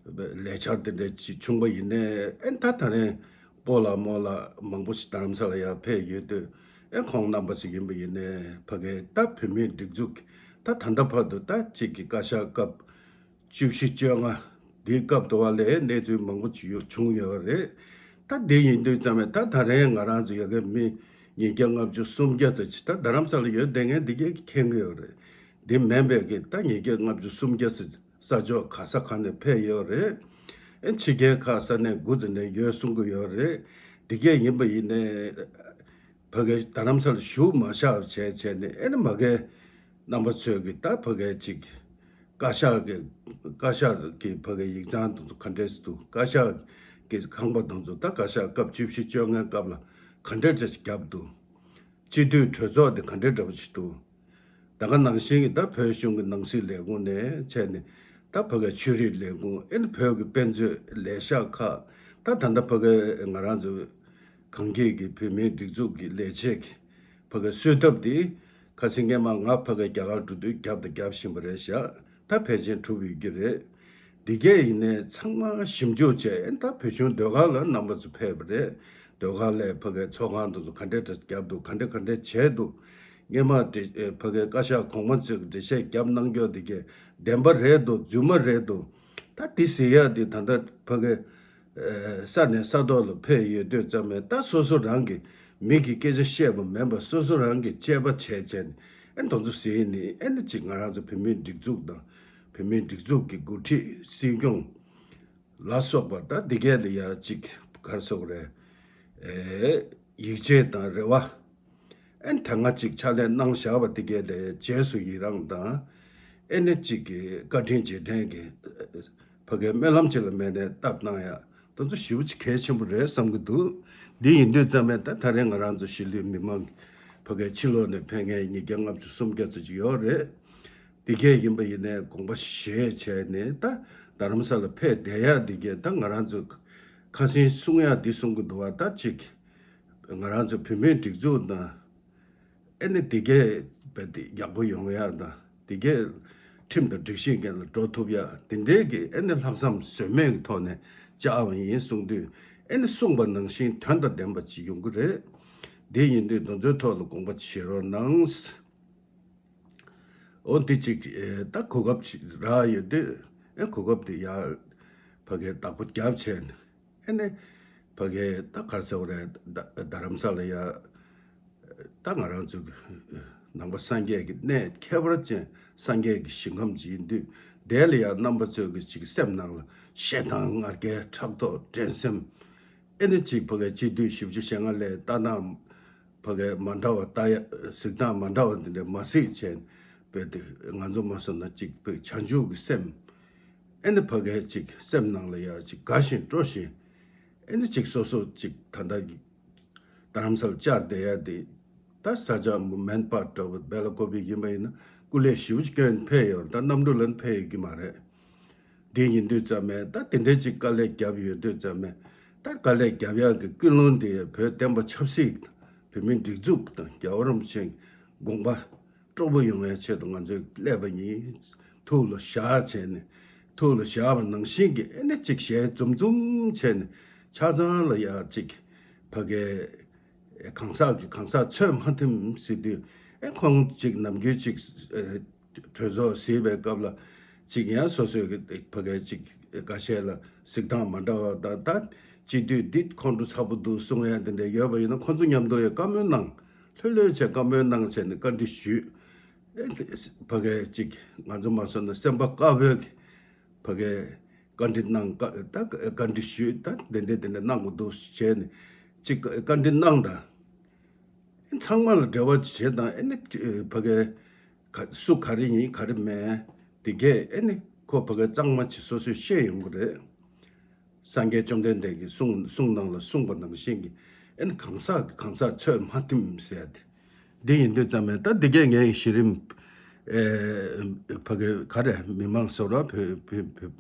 ལས་འཆར་དེ་འདྲའི་ཅིག་བྱུང་བ་ཡིན་ནའི། ཨེ་ད་ད་རེས་སྤོ་ལགས་རྨོ་ལགས་མང་པོ་ཞིག་རྡ་རམ་ས་ལ་ཡར་ཕེབས་ཡོད་དུས། ཨེ་ཁོང་རྣམ་པ་ཞིག་ཡིན་པ་ཡིན་ནའི་ཕ་གའི་ད་བོད་མིའི་སྒྲིག་འཛུགས་ཀྱི་ད་ད་ལྟ་བར་དུ་ད་ཅིག་གི་བཀའ་ཤག་སྐབས་བཅུ་བཞི་བཅོ་ལྔ་འདིའི་སྐབས་དུ་བ་ལས་གནས་ཚུལ་མང་པོ་ཅིག་ཡོད་བྱུང་ཡོད་རེད། ད་འདི་ཡིན་དུས་ཙམ་པས་ད་ད་རེས་ང་རང་ཚོ་ཡ་གི་མི་ཉིས་བརྒྱ་ལྔ་བཅུ་སུམ་བརྒྱ་ཙམ་ཅིག་ད་རྡ་རམ་ས་ལ་ཡོད་བསྡད་མཁན་འདི་གས་མཁྱེན་གི་ཡོད་རེད། འདི་མིན་པའི་གི་ད་ཉིས་བརྒྱ་ལྔ་བཅུ་སུམ་བརྒྱ་ཙམ་ས་ཕྱོགས་ག་ས་ག་ནས་ཕེབས་ཡོད་རེད། ཨེ་ཕྱི་རྒྱལ་ཁག་ས་གནས་དགུ་ཙམ་ནས་ཡོད་གསུང་གི་ཡོད་རེད། འདི་གས་ཡིན་པ་ཡིན་ནའི་ཕ་གའི་རྡ་རམ་ས་ལ་བཞུགས་མ་བཞག་བྱས་བྱས་ནས། ཨེ་ནི་མ་གའི་རྣམ་པ་ཚོས་ཀྱི་ད་ཕ་གའི་ཅིག་བཀའ་ཤག་གི་བཀའ་ཤག་གི་ཕ་གའི་ཡིག་ཚང་དེ་ཚོ་ག་འདྲས་འདུག་བཀའ་ཤག་གི་ཁང་པ་དེ་ཚོ་ད་བཀའ་ཤག་སྐབས་བཅུ་བཞི་བཅོ་ལྔའི་སྐབས་ལ་ག་འདྲས་འདྲས་བརྒྱབ་འདུག་སྤྱི་འཐུས་གྲོས་ཚོགས་དེ་ག་འདྲས་འདྲ་པོ་ཞིག་འདུག་ད་ག་ནང་བཞིན་གྱི་ད་བོད་གཞུང་གི་ནང་སྲིད་ལས་ཁུངས་ནས་བྱས་ནས། ད་ཕ་གའི་ཆོས་རིག་ལས་ཁུངས། ཨེ་ནི་བོད་ཀྱི་དཔེ་མཛོད་ལས་ཤག་ཁག་ད་ད་ལྟ་ཕ་གའི་ང་རང་ཚོ་གངས་སྐྱིད་ཀྱི་བོད་མིའི་སྒྲིག་འཛུགས་ཀྱི་ལས་བྱེད་ཀྱི་ཕ་གའི་གསོལ་ཐབ་འདི་ཁ་སང་སྔོན་མ་ང་ཕ་གའི་རྒྱ་གར་འགྲོ་དུས་བརྒྱབ་དང་རྒྱབ་བཞིན་པ་རེད་ཤག་ད་ཕལ་ཆེར་གྲུབ་ཡོད་ཀྱི་རེད། འདི་གས་ཡིན་ནའི་ཚང་མ་ཞིབ་འཇུག་བྱས། ཨེ་ད་བོད་གཞུང་ཟློས་གར་ལ་རྣམ་པ་ཚོ་ཕེབས་པ་རེད། ཟློས་གར་ལ་ཕ་གའི་ཚོགས་ཁང་དེ་ཚོ་ག་འདྲས་འདྲ་བརྒྱབ་འདུག་ག་འདྲས་ག་འདྲས་བྱས་འདུག་སྔས་མ་འགྲེལ་ཨེ་ཕ་གའི་བཀའ་ཤག་གོང་མ་ཚོས་འགྲེལ་བཤད་བརྒྱབ་གནང་རྒྱུ་དེ་གས་བདེན་པ་རེད་འདུག་རྫུན་མ་རེད་འདུག་ད་དེ་ཟེར་ཡག་དེ་ད་ལྟ་ཕ་གའི་ཨེ་ས་ནས་ས་ཐོག་ལ་ཕེབས་ཡོད་དུས་ཙམ་ནས་ད་སོ་སོ་རང་གི་མི་གི་སྐད་ཆ་བཤད་པ་མིན་པ་སོ་སོ་རང་གི་དཔྱད་པ་བྱས་བྱས་ནས་ཨེ་དེ་ཚོ་ཟེར་ནས་ཨེ་ནི་ཅིག་ང་རང་ཚོ་བོད་མིའི་སྒྲིག་འཛུགས་དང་བོད་མིའི་སྒྲིག་འཛུགས་ཀྱི་འགོ་ཁྲིད་སྲིད་སྐྱོང་ལ་སོགས་པ་ད་འདི་གས་ལ་ཡ་གཅིག་ག་རེ་ཟེར་དགོས་རེད། ཨེ་ཡིད་ཆེས་དང་རེ་བ། ཨེ་ད་སྔ་གཅིག་ཕྱག་ལས་གནང་བཞག་པ་འདི་གས་ལ་རྗེས་སུ་ཡི་རང་དང་། ཨེ་ནི་གཅིག་གི་བཀའ་དྲིན་རྗེས་དྲན་གྱི་ཕ་གའི་སྨོན་ལམ་གཅིག་ལ་མེད་ནས་བཏབ་གནང་ཡ་དེ་ཚོ་ཞེ་པོ་ཅིག་གལ་ཆེན་པོ་རེད་བསམ་གྱི་འདུག་འདི་ཡིན་དུས་ཙམ་ནས་ད་ད་རེས་ང་རང་ཚོ་གཞིས་ལུས་མི་མང་ཕ་གའི་ཕྱི་ལོགས་ནས་ཕེབས་མཁན་ཉིས་བརྒྱ་ལྔ་བཅུ་སུམ་བརྒྱ་ཙམ་ཅིག་ཡོད་རེད། འདི་གས་ཡིན་པ་ཡིན་ནའི་དགོངས་པ་བཞེས་བྱས་ནས་ད་རྡ་རམ་ས་ལ་ཕེབས་བསྡད་ཡག་འདི་གས་ད་ང་རང་ཚོ་ཁ་སང་གསུང་ཡག་འདི་གསུང་གི་འདུག་བ། ད་ཅིག་ང་རང་ཚོ་བོད་མིའི་སྒྲིག་འཛུགས་དང་ཨེ་ནི་འདི་གས་རྦད་དེ་ཡག་པོ་ཡོང་ཡག་དང་འདི་གས་ཁྲིམས་དང་སྒྲིག་གཞི་སྒང་ལ་འགྲོ་ཐུབ་ཡག་འདི་འདྲའི་གི་ཨེ་ནི་ལྷག་བསམ་ཟོལ་མེད་ཀྱི་ཐོག་ནས་བཅར་བ་ཡིན་གསུངས་དུས་ཨེ་ནི་གསུངས་པ་ནང་བཞིན་དོན་དང་ལྡན་པ་ཅིག་ཡོང་གི་རེད། འདི་ཡིན་དུས་དེ་ཚོའི་ཐོག་ལ་དགོངས་པ་བཞེས་རོགས་གནང་། འོ་འདི་གཅིག་ཨེ་ད་གོ་སྐབས་ཅིག་རག་ཡོད་དུས་ཨེ་གོ་སྐབས་དེ་ཡར་ཕ་གིའི་བདག་པོ་རྒྱབ་བྱས་ནས་ཨེ་ནས་ཕ་གིའི་ད་ག་རེ་ཟེར་དགོས་རེད། ད་རྡ་རམ་ས་ལ་ཡ་ད་ང་རང་ཚོ་ནང་པ་སངས་རྒྱས་ཀྱི་གནས་ཁྱད་པར་ཅན་སངས་རྒྱས་ཀྱི་ཞིང་ཁམས་ཅིག་ཡིན་དུས་དེ་ལ་ཡ་རྣམ་པ་ཚོའི་གི་ཅིག་སེམས་ནང་ལ་ཞེ་སྡང་ང་རྒྱལ་ཕྲག་དོག་འགྲན་སེམས་ཨེ་ནས་ཅིག་ཕ་གིའི་སྤྱི་འཐུས་བཞི་བཅུ་ཞེ་ལྔ་ལས་ལྟ་སྟངས་ཕ་གིའི་མ་འདྲ་བ་ལྟ་ཡ་གཟིགས་སྟངས་མ་འདྲ་བ་འདི་འདྲ་མ་གཟིགས་བྱས་ནས་རྦད་དེ་ང་ཚོ་མ་སོང་ན་ཅིག་བྱང་ཆུབ་ཀྱི་སེམས་ཨེ་ནས་ཕ་གིའི་ཅིག་སེམས་ནང་ལ་ཡ་ཅིག་དགའ་བཞིན་སྤྲོ་བཞིན་ཨེ་ནས་ཅིག་སོ་སོ་ཅིག་ད་ལྟ་རྡ་རམ་ས་ལ་བཅར་བསྡད་ཡ་དེ་ད་ས་ཆ་མོན་པ་འདྲ་བོ་སྦེལ་ཀོབ་ཡིན་པ་ཡིན་ན་སྐུ་ལས་ཞེ་པོ་ཅིག་བསྐྱོན་ཕེབས་ཡོད་རེད། ད་གནམ་གྲུ་ལ་ཕེབས་ཡོད་ཀྱི་མ་རེད། དེ་ཡིན་དུས་ཙམ་ནས་ད་དེ་འདྲའི་ཅིག་དཀའ་ལས་བརྒྱབ་ཡོད་དུས་ཙམ་ནས་ད་དཀའ་ལས་བརྒྱབ་ཡག་གི་ཀུན་སློང་དེ་བོད་བསྟན་པ་ཆབ་སྲིད་དང་བོད་མིའི་སྒྲིག་འཛུགས་དང་རྒྱལ་བ་རིན་པོ་ཆེའི་དགོངས་པ་སྤྲོ་པོ་ཡོང་བའི་ཆེད་དུ་ང་ཚོས་སླེབས་པ་ཡིན། ཐུགས་ལ་བཞག་བྱས་ནས་ཐུགས་ལ་བཞག་པ་ནང་བཞིན་གྱི་ཨེ་ནས་ཅིག་ཞལ་འཛུམ་འཛུམ་བྱས་ནས་ཆ་ཚང་ལ་ཡ་ཅིག་ཕ་གིའི་གང་ཟག་གི་གང་ཟག་ཚོད་མ་ཐིམ་ཟེར་དུས་ཨེ་ཁོང་ཅིག་ནམ་རྒྱུན་ཅིག་ཨེ་གྲོས་ཚོགས་ཟེར་བའི་སྐབས་ལ་ཅིག་ཡང་སོ་སོའི་གི་ཕ་གིའི་ཅིག་འགའ་ཤས་ལ་གཟིགས་སྟངས་མ་འདྲ་བ་དང་ད་སྤྱི་འཐུས་འདི་ཁོང་ཁྲོ་ཚ་པོ་འདུག་གསུང་ཡ་འདི་འདྲ་ཡོད་པ་ཡིན་ན་ཁོང་ཚོ་མཉམ་དུ་ཡ་བཀའ་མོལ་གནང་། ལྷོད་ལྷོད་བྱས་བཀའ་མོལ་གནང་བྱས་ནས་བཀའ་འདྲི་ཞུས། ཨེ་ཕ་གིའི་ཅིག་ང་ཚོ་མ་སོང་ན་སེམས་པ་དཀར་པོའི་གི་ཕ་གིའི་བཀའ་འདྲི་གནང་བཀའ་ད་བཀའ་འདྲི་ཞུས། ད་དེ་འདྲ་དེ་འདྲ་གནང་དགོས་འདུག་བྱས་ནས་ཅིག་བཀའ་འདྲི་གནང་དང་། ཚང་མ་ལ་འབྲེལ་བ་བྱེད་དང་ཨེ་ནི་ཕ་གིའི་ག་སུ་ག་རེ་ཡིན་ག་རེ་མེད་དེ་གས་ཨེ་ནི་ཁོ་ཕ་གིའི་གཙང་མ་ཅིག་སོ་སོས་ཤེས་ཡོང་གི་རེད། སངས་རྒྱས་བཅོམ་ལྡན་འདས་ཀྱི་གསུང་གསུང་ནང་ལ་གསུངས་པ་ནང་བཞིན་གྱི་ཨེ་ནི་གང་ཟག་གི་གང་ཟག་ཚོད་མ་ཐིམ་ཟེར་ཏེ། འདི་ཡིན་དུས་ཙམ་ནས་ད་འདི་གས་ངའི་གཞི་རིམ་ཨེ་ཕ་གི་ག་རེ་མི་མང་ཟེར་བ་བོད་བོད་བོད་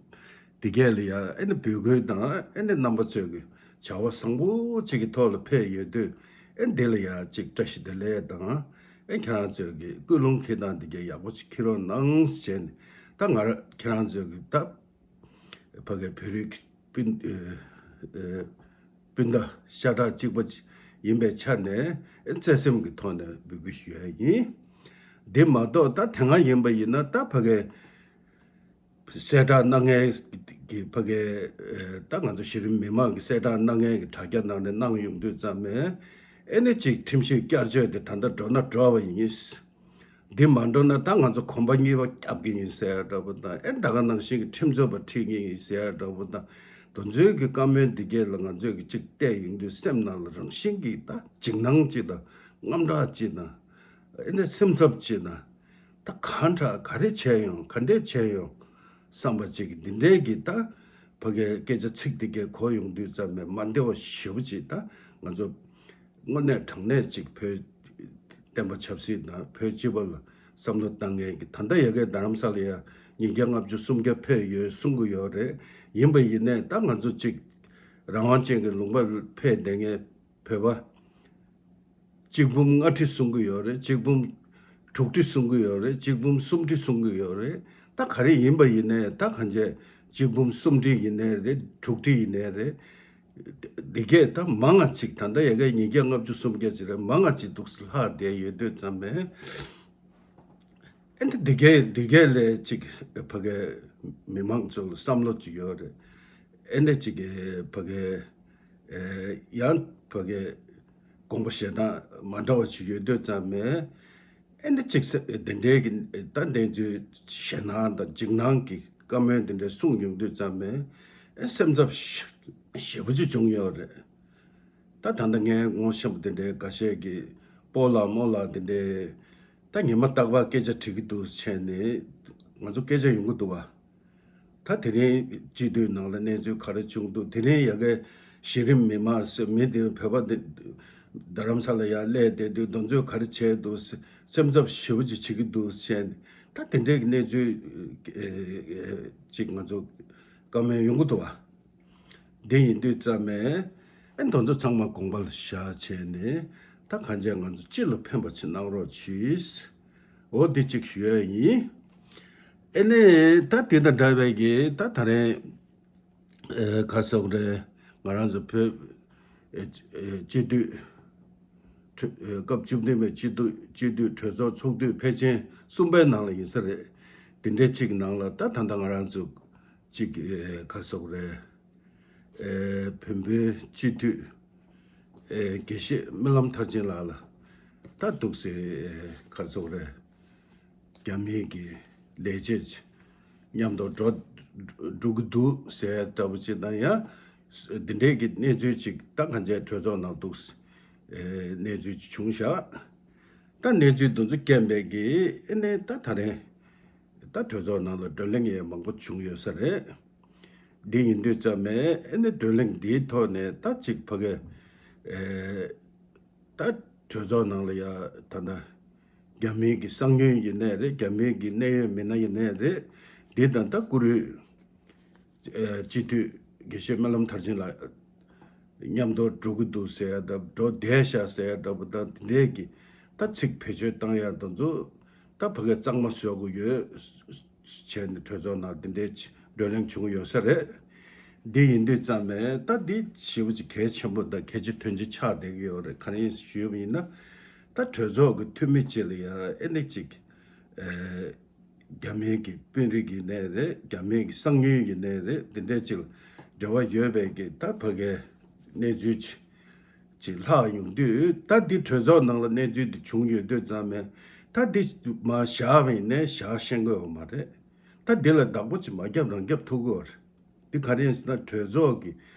འདི་གས་ལ་ཡ་ཨེ་ནི་འབོད་སྐུལ་དང་ཨེ་ནི་རྣམ་པ་ཚོས་ཀྱི་བྱ་བ་བཟང་པོ་ཅིག་གི་ཐོག་ལ་ཕེབས་ཡོད་དུས་ཨེ་འདི་ལ་ཡ་ཅིག་བཀྲ་ཤིས་བདེ་ལེགས་དང་ཨེ་ཁྱེད་རང་ཚོས་ཀྱི་ཀུན་སློང་འཁྱེར་སྟངས་འདི་གས་ཡག་པོ་ཅིག་འཁྱེར་རོགས་གནང་ཟེར་ནས་ད་ང་ར་ཁྱེད་རང་ཚོས་ཀྱི་ད། ཕ་གིའི་བོད་རིགས་སྤུན་ཨེ་ཨེ་སྤུན་ཟླ་ཤ་ཁྲག་གཅིག་པ་ཡིན་པའི་ཆ་ནས་ཨེ་བརྩེ་སེམས་ཀྱི་ཐོག་ནས་འབོད་སྐུལ་ཞུ་ཡ་ཡིན། འདི་མ་གཏོགས་ད་དེ་སྔ་ཡིན་པ་ཡིན་ན་ད་ཕ་གིའི་གསལ་བསྒྲགས་གནང་མཁན་གྱི་ཕ་གིའི་ཨེ་ད་ང་ཚོ་གཞི་རིམ་མི་མང་གི་གསལ་བསྒྲགས་གནང་མཁན་གྱི་དྲ་རྒྱ་ནང་ནས་གནང་ཡོང་དུས་ཙམ་ནས་ཨེ་ནི་ཅིག་ཁྲིམས་ཞིབ་བསྐྱར་བཅོས་དེ་ད་ལྟ་འགྲོ་ན་འགྲོ་བ་ཡིན། འདི་མ་འགྲོ་ན་ད་ང་ཚོ་གོམ་པ་གཉིས་པ་བརྒྱབ་ཀྱི་ཡིན་ཟེར་ཡ་འདྲ་པོ་དང་ཨེ་ད་ག་ནང་བཞིན་གྱི་ཁྲིམས་རྩོད་པ་ཁྲིད་ཀྱི་ཡིན་ཟེར་ཡ་འདྲ་པོ་དང་དེ་ཚོའི་གི་བཀའ་མོལ་འདི་གས་ལ་ང་ཚོས་གི་གཅིག་བལྟས་ཡོང་དུས་སེམས་ནང་ལ་རང་བཞིན་གྱི་ད་འཇིགས་སྣང་ཅིག་དང་དངངས་སྐྲག་ཅིག་དང་ཨེ་ནས་སེམས་འཚབ་ཅིག་དང་ད་གང་དྲག་ག་རེ་བྱས་ཡོང་ག་འདྲས་བྱས་ཡོང་བསམ་པ་ཅིག་གི་འདི་འདྲའི་གི་ད་ཕ་གའི་སྐད་ཆ་ཚིག་འདི་གས་གོ་ཡོང་དུས་ཙམ་ནས་མ་བདེ་བ་ཞེ་པོ་ཅིག་ད་ང་ཚོ་དངོས་གནས་དྲང་གནས་ཅིག་བོད་བསྟན་པ་ཆབ་སྲིད་དང་བོད་སྤྱི་པ་ལ་བསམ་བློ་བཏང་མཁན་གྱི་ད་ལྟ་ཡ་གའི་རྡ་རམ་ས་ལ་ཡ་ཉིས་བརྒྱ་ལྔ་བཅུ་སུམ་བརྒྱ་ཕེབས་ཡོད་གསུང་གི་ཡོད་རེད། ཡིན་པ་ཡིན་ནའི་ད་ང་ཚོ་ཅིག་རང་དབང་ཅན་གྱི་ལུང་པ་ཕེབས་བསྡད་མཁན་བོད་པ་གཅིག་འབུམ་ལྔ་ཁྲི་གསུང་གི་ཡོད་རེད། གཅིག་འབུམ་དྲུག་ཁྲི་གསུང་གི་ཡོད་རེད། གཅིག་འབུམ་སུམ་ཁྲི་གསུང་གི་ཡོད་རེད། ད་ག་རེ་ཡིན་པ་ཡིན་ནའི་ད་གང་བྱས་གཅིག་འབུམ་སུམ་ཁྲི་ཡིན་ནའི་རེད། དྲུག་ཁྲི་ཡིན་ནའི་རེད། འདི་གས་ད་མང་ང་ཅིག་ད་ལྟ་ཡ་གའི་ཉིས་བརྒྱ་ལྔ་བཅུ་སུམ་བརྒྱ་ཅིག་རེད། མང་ང་ཅིག་འདུག་ལྷག་བསྡད་ཡོད་དུས་ཙམ་པས། ཨེ་འདི་འདི་གས་འདི་གས་ལས་ཅིག་ཕ་གའི་མི་མང་ཚོ་ལ་བསམ་བློ་ཅིག་ཡོད་རེད། ཨེ་འདི་ཅིག་གི་ཕ་གའི་ཡང་ཕ་གའི་དགོངས་པ་བཞེས་སྟངས་མ་འདྲ་བ་ཅིག་ཡོད་དུས་ཙམ་པས། ཨེ་འདི་ཅིག་སེ་འདི་འདྲའི་གི་ད་འདི་ཚོའི་ཞེད་སྣང་དང་འཇིགས་སྣང་གི་བཀའ་མོལ་འདི་འདྲའི་གསུང་ཡོང་དུས་ཙམ་པས། ཨེ་སེམས་འཚབ་ཞེ་པོ་ཅིག་བྱུང་ཡོད་རེད། ད་ད་ལྟ་ངའི་ངོ་ཤེས་པ་དེ་འདྲའི་འགའ་ཤས་ཀྱིས་སྤོ་ལགས་རྨོ་ལགས་དེ་འདྲའི་ད་ཉི་མ་རྟག་པར་སྐད་ཆ་དྲི་གི་འདུག་བྱས་ནས་ང་ཚོ་སྐད་ཆ་ཡོང་གི་འདུག་བ། ད་དེ་རིང་སྤྱི་འཐུས་ནང་ལ་གནས་ཚུལ་ག་རེ་བྱུང་འདུག་དེ་རིང་ཡ་གའི་གཞི་རིམ་མི་མང་ཟེར་མི་དེ་བོད་པ་དེ་རྡ་རམ་ས་ལ་ཡར་སླེབས་བསྡད་དུས་དེ་ཚོས་ག་རེ་བྱས་འདུག་སེམས་འཚབ་ཞེ་པོ་ཅིག་བྱེད་ཀྱི་འདུག་བྱས་ནས་ད་དེ་འདྲའི་གནས་ཚུལ་ཅིག་ང་ཚོ་བཀའ་མོལ་ཡོང་གི་འདུག་བ། འདི་ཡིན་དུས་ཙམ་ནས་ཨེ་དེ་ཚོ་ཚང་མ་དགོངས་པ་ལ་བཞག་བྱས་ནས་ད་གང་བྱས་ང་ཚོ་སྤྱི་ལ་ཕན་པ་ཅིག་གནང་རོགས་གྱིས། འོ་འདི་གཅིག་ཞུ་ཡ་ཡིན། ཨེ་ནས་ད་དེ་དང་འདྲ་བའི་གི་ད་ད་རེས་ཨེ་ག་རེ་ཟེར་དགོས་རེད། ང་རང་ཚོ་བོད་ཨེ་ཨེ་སྤྱི་འཐུས་གྲོས་ཨེ་སྐབས་བཅུ་བདུན་པའི་སྤྱི་འཐུས་སྤྱི་འཐུས་གྲོས་ཚོགས་ཚོགས་དུས་ཕལ་ཆེར་གསུམ་པའི་ནང་ལ་ཡིན་ས་རེད། དེ་འདྲའི་གཅིག་ནང་ལ་ད་ད་ལྟ་ང་རང་ཚོ་གཅིག་ཨེ་ག་རེ་ཟེར་དགོས་རེད། ཨེ་བོན་པོའི་སྤྱི་འཐུས་ཨེ་དགེ་བཤེས་སྨོན་ལམ་མཐར་ཕྱིན་ལགས་ལ་ད་འདུག་སེ་ཨེ་ག་རེ་ཟེར་དགོས་རེད། རྒྱ་མིའི་གི་ལས་བྱེད་ཅིག་མཉམ་དུ་འགྲོ་འགྲོ་གི་འདུག་ཟེར་ལྟ་བུ་ཅིག་དང་ཡང་འདི་འདྲའི་གི་གནས་ཚུལ་ཅིག་ད་གང་བྱས་གྲོས་ཚོགས་ནང་འདུག་སེ་ཨེ་གནས་ཚུལ་ཅིག་བྱུང་བཞག་ད་གནས་ཚུལ་འདི་ཚོ་རྐྱེན་པས་གི་ཨེ་ནས་ད་ད་རེས་ད་གྲོས་ཚོགས་ནང་ལ་བགྲོ་གླེང་ཡང་མང་པོ་བྱུང་ཡོད་ས་རེད། འདི་ཡིན་དུས་ཙམ་ནས་ཨེ་ནས་བགྲོ་གླེང་འདིའི་ཐོག་ནས་ད་ཅིག་ཕ་གི་ཨེ་ད་གྲོས་ཚོགས་ནང་ལ་ཡ་ད་ལྟ་རྒྱ་མིའི་གི་གསང་ཉུལ་ཡིན་ནའི་རེད། རྒྱ་མིའི་གི་གནད་ཡོད་མི་སྣ་ཡིན་ནའི་རེད། འདི་དང་ད་བཀུར་འོས་ཨེ་སྤྱི་འཐུས་དགེ་བཤེས་སྨོན་ལམ་མཐར་ཕྱིན་ལགས་མཉམ་དུ་འགྲོ་གི་འདུག་ཟེར་ཡ་ད་འགྲོ་བསྡད་ཤག་ཟེར་ཡ་འདྲ་པོ་དང་དེ་འདྲས་ཀྱི་ད་ཚིག་བེད་སྤྱོད་བཏང་ཡ་དེ་ཚོ་ད་ཕ་གིར་གཙང་མ་བཟོ་དགོས་ཡོད་བྱས་ནས་གྲོས་ཚོགས་ནང་དེ་འདྲའི་བགྲོ་གླེང་བྱུང་ཡོད་ས་རེད། འདི་ཡིན་དུས་ཙམ་ནས་ད་འདི་ཞེ་པོ་ཅིག་གལ་ཆེན་པོ་དང་གལ་ཆེ་དོན་ཆེ་ཆགས་བསྡད་ཀྱི་ཡོད་རེད། ག་རེ་ཡིན་ཞུས་པ་ཡིན་ན་ད་གྲོས་ཚོགས་ཀྱི་འཐུས་མི་ཅིག་ལ་ཡ་ཨེ་ནས་ཅིག་ཨེ། རྒྱ་མིའི་གི་དཔོན་རིགས་ཡིན་ནའི་རེད། རྒྱ་མིའི་གི་གསང་ཉུལ་ཡིན་ནའི་རེད། འདི་འདྲའི་ཅིག་འབྲེལ་བ་ཡོད་པའི་གི་ད་ཕ་གིའི་གནས་ཚུལ་ཅིག་ཅིག་ལྷག་ཡོང་དུས་ད་འདི་གྲོས་ཚོགས་ནང་ལ་གནས་ཚུལ་འདི་བྱུང་ཡོད་དུས་ཙམ་ནས་ད་འདི་མར་བཞག་པ་ཡིན་ནའི་བཞག་ཤེས་ཀྱི་ཡོད་མ་རེད། ད་འདི་ལ་བདག་པོ་ཅིག་མ་བརྒྱབ་རང་བརྒྱབ་ཐུབ་ཀྱི་ཡོད་རེད། འདི་ག་རེ་ཡིན་ཟེར་ན་གྲོས་ཚོགས་ཀྱི་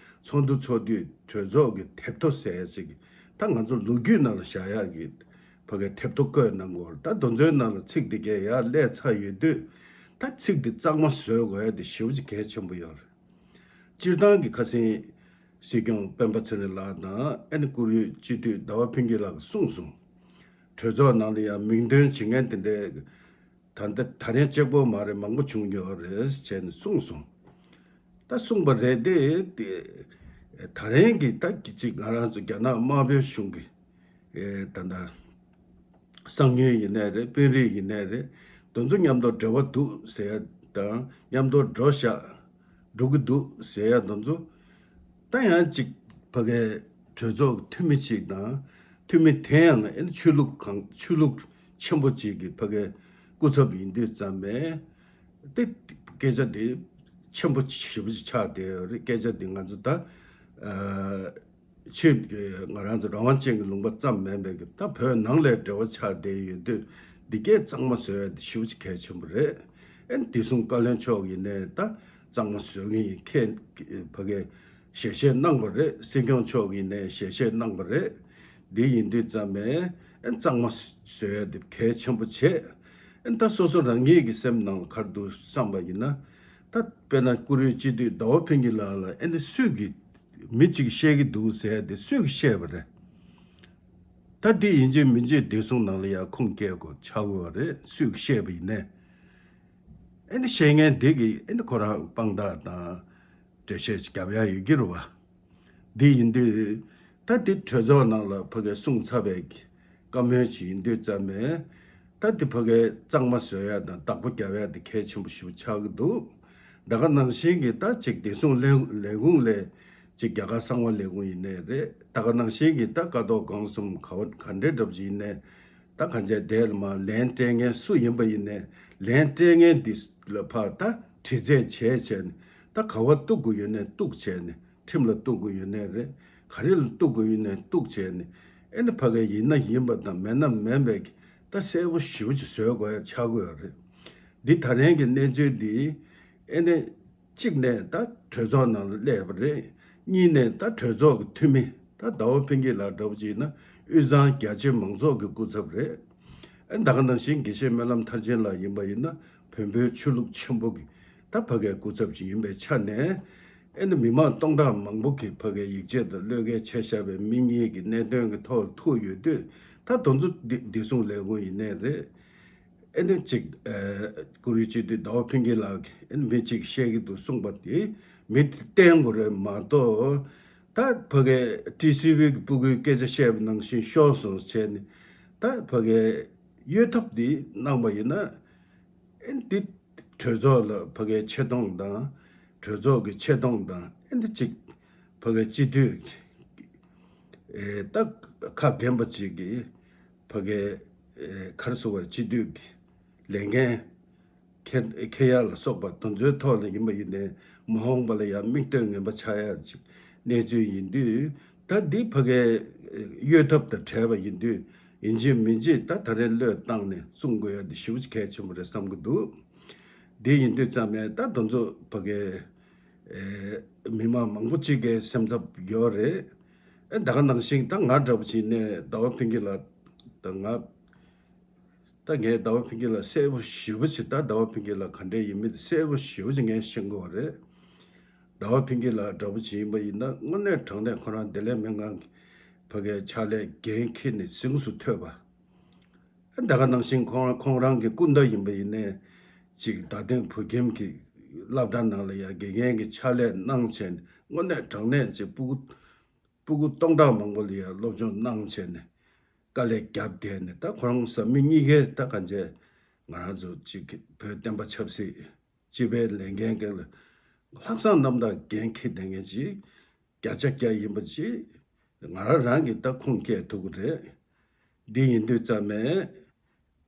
ཚོགས་འདུ་ཚོགས་དུས་གྲོས་ཚོགས་ཀྱི་དེབ་ཐེར་ཟེར་ཡ་ཅིག་ད་ང་ཚོ་ལོ་རྒྱུས་ནང་ལ་བཞག་ཡག་གི་ཕ་གིའི་དེབ་ཐེར་བཀོད་གནང་གི་ཡོད་རེད། ད་དེ་ཚོའི་ནང་ལ་ཚིག་འདི་གས་ཡར་སླེབས་ཚར་ཡོད་དུས་ད་ཚིག་འདི་གཙང་མ་བཟོ་དགོས་ཡ་དེ་ཞེ་པོ་ཅིག་གལ་ཆེན་པོ་ཡོད་རེད། སྤྱིར་བཏང་གི་ཁ་སང་སྲིད་སྐྱོང་སྤེན་པ་ཚེ་རིང་ལགས་དང་ཨ་ནི་བཀུར་འོས་སྤྱི་འཐུས་ཟླ་བ་ཕུན་སྐྱིད་ལགས་ཀྱིས་གསུངས་སོང་། གྲོས་ཚོགས་ནང་ལ་ཡང་མིང་འདོན་བྱེད་མཁན་དེ་འདྲའི་ད་ལྟ་ད་རེས་གཅིག་པོ་མ་རེད། མང་པོ་བྱུང་ཡོད་རེད་ཟེར་ནས་གསུངས་སོང་། ད་གསུངས་པ་རེད་དེ། ད་རེས་ཀྱི་ད་གི་ཅིག་ང་རང་ཚོ་རྒྱ་ནག་དམར་པོའི་གཞུང་གི་ད་ལྟ་གསང་ཉུལ་ཡིན་ནའི་རེད། དཔོན་རིགས་ཡིན་ནའི་རེད། དེ་ཚོ་མཉམ་དུ་འབྲེལ་བ་འདུག་ཟེར་ཡ་དང་མཉམ་དུ་འགྲོ་ཤག་འགྲོ་གི་འདུག་ཟེར་ཡ་དེ་ཚོ་ད་ཡང་ཅིག་ཕ་གིའི་གྲོས་ཚོགས་ཀྱི་འཐུས་མི་ཅིག་དང་འཐུས་མི་དེ་ཡང་ཨེ་ནི་ཆོས་ལུགས་གང་ཆོས་ལུགས་ཆེན་པོ་ཅིག་གི་ཕ་གིའི་སྐུ་ཚབ་ཡིན་དུས་ཙམ་པས་དེ་སྐད་ཆ་དེ་ཆེན་པོ་ཞེ་པོ་ཅིག་ཆགས་བསྡད་ཡོད་རེད། སྐད་ཆ་དེ་ང་ཚོ་ད་ཨ་ཆོས་ཀྱི་ང་རང་ཚོ་རང་དབང་ཅན་གྱི་ལུང་པ་ཙམ་མིན་པའི་གི་ད་བོད་ནང་ལ་འབྲེལ་བ་ཆགས་བསྡད་ཡོད་དུས་འདི་སྐད་གཙང་མ་བཟོ་ཡ་དེ་ཞེ་པོ་ཅིག་གལ་ཆེན་པོ་རེད། ཨེ་ནི་བདེ་སྲུང་བཀའ་བློན་མཆོག་ཡིན་ནའི་ད་གཙང་མ་བཟོ་གི་ཡིན། ཁྱེད་ཕ་གིར་ཞལ་བཞེས་གནང་བ་རེད། སྲིད་སྐྱོང་མཆོག་ཡིན་ནའི་ཞལ་བཞེས་གནང་བ་རེད། འདི་ཡིན་དུས་ཙམ་པས་ཨེ་ནི་གཙང་མ་བཟོ་ཡ་དེ་གལ་ཆེན་པོ་བྱས། ཨེ་ནི་ད་སོ་སོ་རང་ཉིད་ཀྱི་སེམས་ནང་ལ་ག་རེ་འདུག་བསམ་པ་ཡིན་ན། ད་དཔེར་ན་བཀུར་འོས་སྤྱི་འཐུས་ཟླ་བ་ཕུན་སྐྱིད་ལགས་ལ་ཨེ་ནི་སུས་ཀྱིས་མི་གཅིག་གིས་བཤད་ཀྱི་འདུག་ཟེར་ཡ་དེ་སུས་ཀྱིས་བཤད་པ་རེད། ད་འདི་ཡིན་གཅིག་མིན་གཅིག་བདེ་སྲུང་ནང་ལ་ཡང་ཁུངས་སྐྱེལ་དགོས་ཆགས་དགོས་པ་རེད། སུས་བཤད་པ་ཡིན་ནའི། ཨེ་ནི་བཤད་མཁན་དེ་གིས་ཨེ་ནི་ཁོ་རང་དཔང་རྟགས་དང་འགྲེལ་བཤད་ཅིག་རྒྱབ་ཡ་ཡོད་ཀྱི་རེད་བ། འདི་ཡིན་དུས་ད་འདི་གྲོས་ཚོགས་ནང་ལ་ཕ་གིར་གསུངས་ཚར་བའི་བཀའ་མོལ་ཅིག་ཡིན་དུས་ཙམ་པས་ད་འདི་ཕ་གིར་གཙང་མ་བཟོ་ཡ་དང་བདག་པོ་རྒྱབ་ཡ་དེ་གལ་ཆེན་པོ་ཞིག་ཆགས་ཀྱི་འདུག་ད་ག་ནང་བཞིན་གྱི་ད་ཅིག་བདེ་སྲུང་ལས་ལས་ཁུངས་ལས་ ཅིག་རྒྱ་གར་གསང་བ་ལས་ཁུངས་ཡིན་ནའི་རེད། ད་ག་ནང་བཞིན་གྱི་ད་ཀ་ཐོག་སྒང་གསུམ་ག་བ་ག་འདྲའི་འདྲ་པོ་ཅིག་ཡིན་ནའི་ད་གང་ཅི་དེ་ལ་མ་ལན་སྤྲད་མཁན་སུ་ཡིན་པ་ཡིན་ནའི་ལན་སྤྲད་མཁན་འདི་ལ་ཕར་ད་དྲི་རྩད་བྱས་བྱས་ནས་ད་ག་བ་གཏུག་དགོས་ཡོད་ནའི་གཏུག་བྱས་ནས་ཁྲིམས་ལ་གཏུག་དགོས་ཡོད་ནའི་རེད། ག་རེ་ལ་གཏུག་དགོས་ཡོད་ནའི་གཏུག་བྱས་ནས་ཨེ་ནི་ཕ་གི་ཡིན་ན་ཡིན་པ་དང་མེད་ན་མེད་པའི་ད་གསལ་པོ་ཞེ་པོ་ཅིག་བཟོ་དགོས་ཡ་ཆགས་ཀྱི་ཡོད་རེད། འདི་ད་རིང་གི་གནས་ཚུལ་འདི་ཨེ་ནི་གཅིག་ནས་ད་གྲོས་ཚོགས་ནང་ལ་སླེབས་པ་རེད། གཉིས་ནས་ད་གྲོས་ཚོགས་ཀྱི་འཐུས་མི་ད་ཟླ་བ་ཕུན་སྐྱིད་ལགས་འདྲ་པོ་ཅིག་ཡིན་ན་དབུས་གཙང་རྒྱ་ཆེ་མང་ཚོགས་ཀྱི་སྐུ་ཚབ་རེད། ཨ་ད་ག་ནང་བཞིན་དགེ་བཤེས་སྨོན་ལམ་མཐར་ཕྱིན་ལགས་ཡིན་པ་ཡིན་ན་བོན་པོའི་ཆོས་ལུགས་ཆེན་པོ་གི་ད་ཕ་གའི་སྐུ་ཚབ་ཅིག་ཡིན་པའི་ཆ་ནས་ཨེ་ནི་མི་མང་སྟོང་ཕྲག་མང་པོ་གིས་ཕ་གའི་ཡིད་ཆེས་དང་བློས་འགེལ་བྱས་བཞག་པའི་མི་གཉིས་ཀྱི་གནད་དོན་གྱི་ཐོག་ལ་ཐུག་ཡོད་དུས་ད་དེ་ཚོ་བདེ་སྲུང་ལས་ཁུངས་ཡིན་ནའི་རེད། ཨེ་ནི་གཅིག་ཨེ་བཀུར་འོས་སྤྱི་འཐུས་ཟླ་བ་ཕུན་སྐྱིད་ལགས་ཀྱིས་ཨེ་ནི་མི་གཅིག་བཤད་ཀྱི་འདུག་གསུངས་པ་དེ་མི་དེ་བསྟེན་དགོས་རེད་མ་གཏོགས། ད་ཕ་གའི་ཊི་སི་ཝི་གི་སྤུ་གུའི་སྐད་ཆ་བཤད་པ་ནང་བཞིན་ཤོར་སོང་བྱས་ནས་ད་ཕ་གའི་གཡོལ་ཐབས་འདི་གནང་པ་ཡིན་ན་ཨེ་ནི་འདི་གྲོས་ཚོགས་ལ་ཕ་གའི་ཆེ་མཐོང་དང་གྲོས་ཚོགས་ཀྱི་ཆེ་མཐོང་དང་ཨེ་འདི་གཅིག་ཕ་གའི་སྤྱི་འཐུས་ཀྱི་ཨེ་ད་ཁ་རྒན་པ་གཅིག་གིས་ཕ་གའི་ཨེ་ག་རེ་ཟེར་བ་སྤྱི་འཐུས་ཀྱི་ལས་འགན་འཁྱེར་འཁྱེར་ཡ་ལ་སོགས་པ་དེ་ཚོའི་ཐོག་ལ་ཡིན་པ་ཡིན་ནའི་མ་འོངས་པ་ལ་ཡང་མིག་ལྟོས་ངན་པ་ཆགས་ཡ་ཅིག་གནས་ཚུལ་ཡིན་དུས་ད་འདི་ཕ་གའི་གཡོལ་ཐབས་དང་བྲལ་བ་ཡིན་དུས་ཡིན་གཅིག་མིན་གཅིག་ད་ད་རེས་བློས་བཏང་ནས་གསུང་དགོས་ཡ་འདི་ཞེ་པོ་ཅིག་གལ་ཆེན་པོ་རེད་བསམ་གྱི་འདུག་འདི་ཡིན་དུས་ཙམ་ནས་ད་དེ་ཚོ་ཕ་གའི་ཨེ་མི་མང་མང་པོ་གཅིག་གི་སེམས་འཚབ་ཡོད་རེད། ཨེ་ད་ག་ནང་བཞིན་ད་ང་འདྲ་པོ་ཅིག་ནས་ཟླ་བ་ཕུན་སྐྱིད་ལགས་དང་ང་ད་ངས་ཟླ་བ་ཕུན་སྐྱིད་ལགས་གསལ་པོ་ཞེ་པོ་ཅིག་ད་ཟླ་བ་ཕུན་སྐྱིད་ལགས་ག་འདྲས་ཡིན་མིན་དེ་གསལ་པོ་ཞེ་པོ་ཅིག་ངས་ཤེས་ཀྱི་ཡོད་རེད། ཟླ་བ་ཕུན་སྐྱིད་ལགས་འདྲ་པོ་ཅིག་ཡིན་པ་ཡིན་ན་དངོས་གནས་དྲང་གནས་ཁོ་རང་བདེ་ལེགས་སྨན་ཁང་གི་ཕ་གའི་ཕྱག་ལས་འགན་འཁྱེར་ནས་གཟེངས་སུ་ཐོན་པ། ད་ག་ནང་བཞིན་ཁོང་ཁོང་རང་གི་སྐུ་ཟླ་ཡིན་པ་ཡིན་ནའི་ཅིག་རྡ་སྟེང་བོད་ཁྱིམ་གྱི་སློབ་གྲྭ་ནང་ལ་ཡང་དགེ་རྒན་གྱི་ཕྱག་ལས་གནང་བྱས་ནས་དངོས་གནས་དྲང་གནས་ཅིག་སྤུ་གུ་སྤུ་གུ་སྟོང་ཕྲག་མང་པོ་ལ་ཡང་སློབ་སྦྱོང་གནང་བྱས་ནས་དཀའ་ལས་བརྒྱབ་བསྡད་ནས་ད་ཁོ་རང་བཟའ་མི་གཉིས་ཀས་ད་གང་བྱས་ང་རང་ཚོ་ཅིག་བོད་བསྟན་པ་ཆབ་སྲིད་སྤྱི་པའི་ལས་འགན་སྒང་ལ་ལྷག་བསམ་རྣམ་དག་འགན་འཁྱེར་བསྡད་མཁན་ཅིག་བརྒྱ་ཆ་བརྒྱ་ཡིན་པ་ཅིག་ང་རང་རང་གིས་ད་ཁུངས་སྐྱེལ་ཐུབ་ཀྱི་རེད། འདི་ཡིན་དུས་ཙམ་ནས་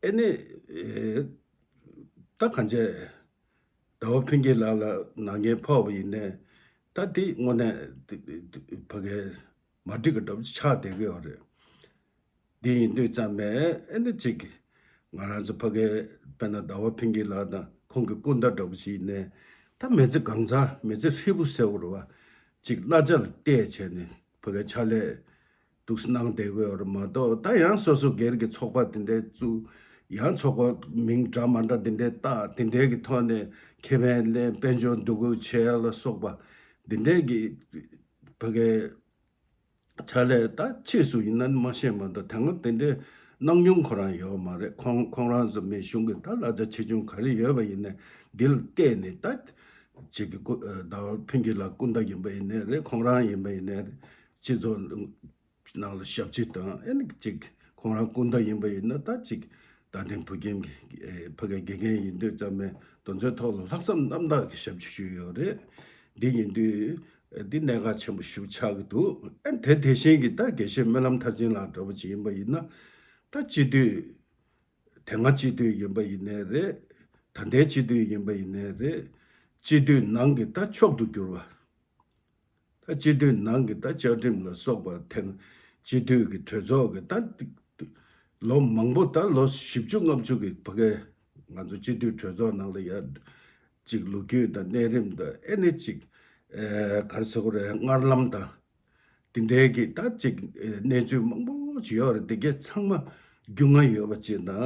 ཨེ་ནི་ཨེ་ད་གང་བྱས་ཟླ་བ་ཕུན་སྐྱིད་ལགས་ལ་ནག་ཉེས་ཕོག་པ་ཡིན་ནའི་ད་འདི་དངོས་གནས་ཕ་གའི་མ་འགྲིག་གི་འདྲ་པོ་ཆགས་བསྡད་ཀྱི་ཡོད་རེད། འདི་ཡིན་དུས་ཙམ་ནས་ཨེ་ནི་གཅིག་ང་རང་ཚོ་ཕ་གའི་དཔེར་ན་ཟླ་བ་ཕུན་སྐྱིད་ལགས་དང་ཁོང་གི་སྐུ་ཟླ་འདྲ་པོ་ཞིག་ཡིན་ནའི་ད་མི་ཚེ་གང་ཚར་མི་ཚེ་ཧྲིལ་པོ་ཟེར་བ་རེད་བ། གཅིག་གླ་ཆ་ལ་བལྟས་བྱས་ནས་ཕ་གའི་ཕྱག་ལས་འདུག་སེ་གནང་བསྡད་དགོས་ཡོད་རེད་མ་གཏོགས་ད་ཡང་སོ་སོ་སྒེར་གྱི་ཚོགས་པ་དེ་འདྲའི་བཙུགས། ཡང་ཚོགས་པ་མིང་འདྲ་མ་འདྲ་དེ་འདྲའི་བཏགས་དེ་འདྲའི་གི་ཐོག་ནས་ཁེ་ཕན་ལེན་དཔལ་འབྱོར་འདུ་འགོད་བྱས་ལ་སོགས་པ་འདི་འདྲའི་གི་ཕ་གའི་ཕྱག་ལས་ད་ཕྱིས་སུ་ཡིན་ན་མ་ཤེས་མ་གཏོགས་དེ་སྔ་དེ་འདྲའི་གནང་མྱོང་ཁོ་རང་ཡོད་མ་རེད། ཁོང་ཁོང་རང་ཚོ་མི་གཞུང་གི་ད་གླ་ཆ་ཆེ་ཆུང་ག་རེ་ཡོད་པ་ཡིན་ནའི་འདི་ལ་བལྟས་ནས་ད་ཅིག་གི་སྐུ་ཟླ་བ་ཕུན་སྐྱིད་ལགས་སྐུ་ཟླ་ཡིན་པ་ཡིན་ནའི་རེད། ཁོང་རང་ཡིན་པ་ཡིན་ནའི་རེད། སྤྱི་ཚོགས་ནང་ལ་ཞབས་ཕྱི་དང་ཨེ་ནི་ཅིག་ཁོང་རང་སྐུ་ཟླ་ཡིན་པ་ཡིན་ན་ད་ཅིག་རྡ་སྟེང་བོད་ཁྱིམ་གྱི་ཨེ་ཕ་གའི་དགེ་རྒན་ཡིན་དུས་ཙམ་ནས་དེ་ཚོའི་ཐོག་ལ་ལྷག་བསམ་རྣམ་དག་གི་ཞབས་ཕྱི་ཞུས་ཡོད་རེད། འདི་ཡིན་དུས་ཨེ་འདི་གནད་འགག་ཆེན་པོ་ཞིག་ཆགས་ཀྱི་འདུག་ཨེ་དེ་དེ་བཞིན་གྱི་ད་དགེ་བཤེས་སྨོན་ལམ་མཐར་ཕྱིན་ལགས་འདྲ་པོ་ཅིག་ཡིན་པ་ཡིན་ན་ད་སྤྱི་འཐུས་དེ་སྔ་སྤྱི་འཐུས་ཡིན་པ་ཡིན་ནའི་རེད། ད་ལྟའི་སྤྱི་འཐུས་ཡིན་པ་ཡིན་ནའི་རེད། སྤྱི་འཐུས་ནང་གི་ད་མཆོག་ཏུ་གྱུར་པ། ད་སྤྱི་འཐུས་ནང་གི་ད་བཅའ་ཁྲིམས་ལ་སོགས་པ་ཐེངས་སྤྱི་འཐུས་ཀྱི་གྲོས་ཚོགས་ཀྱི་ད་ལོ་མང་པོ་ད་ལོ་བཞི་བཅུ་ལྔ་བཅུ་གི་ཕ་གའི་ང་ཚོ་སྤྱི་འཐུས་གྲོས་ཚོགས་ནང་ལ་ཡ་གཅིག་ལོ་རྒྱུས་དང་གནས་རིམ་དང་ཨེ་ནི་གཅིག་ཨེ་ག་རེ་ཟེར་དགོས་རེད། སྔར་ལམ་དང་དེ་འདྲའི་གི་ད་གཅིག་ཨེ་གནས་ཚུལ་མང་པོ་ཅིག་ཡོད་རེད། དེ་གས་ཚང་མ་རྒྱུས་མངའ་ཡོད་པ་ཅིག་དང་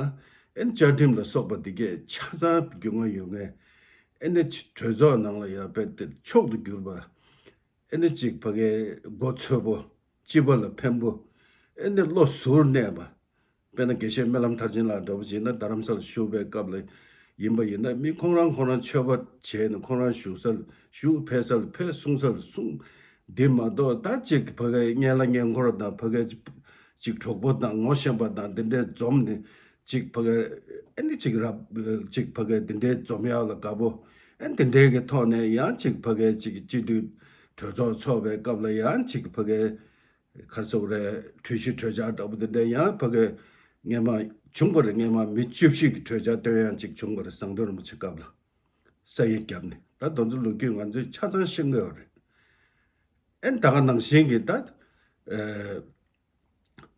ཨེ་ནི་བཅའ་ཁྲིམས་ལ་སོགས་པ་དེ་གས་ཆ་ཚང་རྒྱུས་མངའ་ཡོད་མཁན་ཨེ་ནི་གྲོས་ཚོགས་ནང་ལ་ཡ་དཔེ་དེ་མཆོག་ཏུ་གྱུར་པ། ཨེ་ནི་གཅིག་ཕ་གའི་མགོ་ཚོས་པོ། སྤྱི་པ་ལ་ཕན་པོ། ཨེ་ནི་བློ་གཟུར་གནས་པ། དཔེར་ན་དགེ་བཤེས་སྨོན་ལམ་མཐར་ཕྱིན་ལགས་འདྲ་པོ་བྱས་ན་རྡ་རམ་ས་ལ་བཞུགས་པའི་སྐབས་ལ་ཡིན་པ་ཡིན་ན་མི་ཁོང་རང་ཁོང་རང་མཆོད་པ་བྱས་ནས་ཁོང་རང་བཞུགས་ས་ལ་བཞུགས། ཕེབས་ས་ལ་ཕེབས། གསུང་ས་ལ་གསུང་། འདི་མ་གཏོགས་ད་གཅིག་ཕ་གའི་གཉེན་ལ་ཉེ་འཁོར་དང་ཕ་གའི་གཅིག་གྲོགས་པོ་དང་ངོ་ཤེས་པ་དང་འདི་འདྲའི་འཛོམས་ནས་གཅིག་ཕ་གའི་ཨེ་ནི་གཅིག་རབ་གཅིག་ཕ་གའི་འདི་འདྲའི་འཛོམས་ཡག་ལ་དགའ་པོ། ཨེ་འདི་འདྲའི་གི་ཐོག་ནས་ཡང་གཅིག་ཕ་གའི་གཅིག་སྤྱི་འཐུས་ གྲོས་ཚོགས་ཚོགས་པའི་སྐབས་ལ་ཡང་ཅིག་ཕ་གི་ག་རེ་ཟེར་དགོས་རེད། གྲོས་གཞི་གྲོས་འཆར་འདྲ་པོ་དེ་འདྲ་ཡང་ཕ་གི་སྔས་མ་བྱུང་བ་རེད། སྔས་མ་མི་བཅུ་བཞི་གི་གྲོས་འཆར་བཏོན་ཡང་ཅིག་བྱུང་བ་རེད། ཟངས་མདོག་རིན་པོ་ཆེ་སྐབས་ལ་ས་ཡིག་བརྒྱབ་ནས། ད་དེ་ཚོ་ལོ་རྒྱུས་ང་ཚོས་ཆ་ཚང་ཤེས་ཀྱི་ཡོད་རེད། ཨེ་ད་ག་ནང་བཞིན་གྱི་ད་ཨ་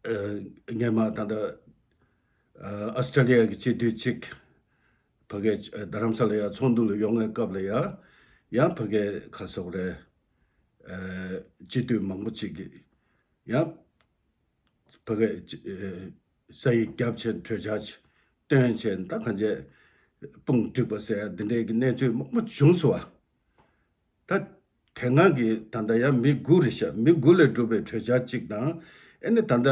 ཨ་སྔས་མ་ད་ལྟ་ཨ་ཨོ་སི་ཀྲི་ལི་ཡ་གི་སྤྱི་འཐུས་གཅིག་ཕ་གིར་རྡ་རམ་ས་ལ་ཡར་ཚོགས་འདུ་ལ་ཡོང་བའི་སྐབས་ལ་ཡ་ཡང་ཕ་གིར་ག་རེ་ཟེར་དགོས་རེད། ཨ་སྤྱི་འཐུས་མང་པོ་ཅིག་གིས་ཡང་ཕ་གིར་ཅི་ཨ་ས་ཡིག་བརྒྱབ་བྱས་གྲོས་འཆར་ཅིག་བཏོན་བྱས། ད་གང་བྱས་དཔུང་བསྒྲིགས་པ་ཟེར་ཡ་འདི་འདྲའི་གི་གནས་ཚུལ་མང་པོ་བྱུང་སོང་བ། ད་དེ་སྔ་གི་ད་ལྟ་ཡང་མི་དགུ་རེད་ཤག་མི་དགུ་ལས་གྲུབ་པའི་གྲོས་འཆར་གཅིག་དང་། ཨེ་ནི་ད་ལྟ་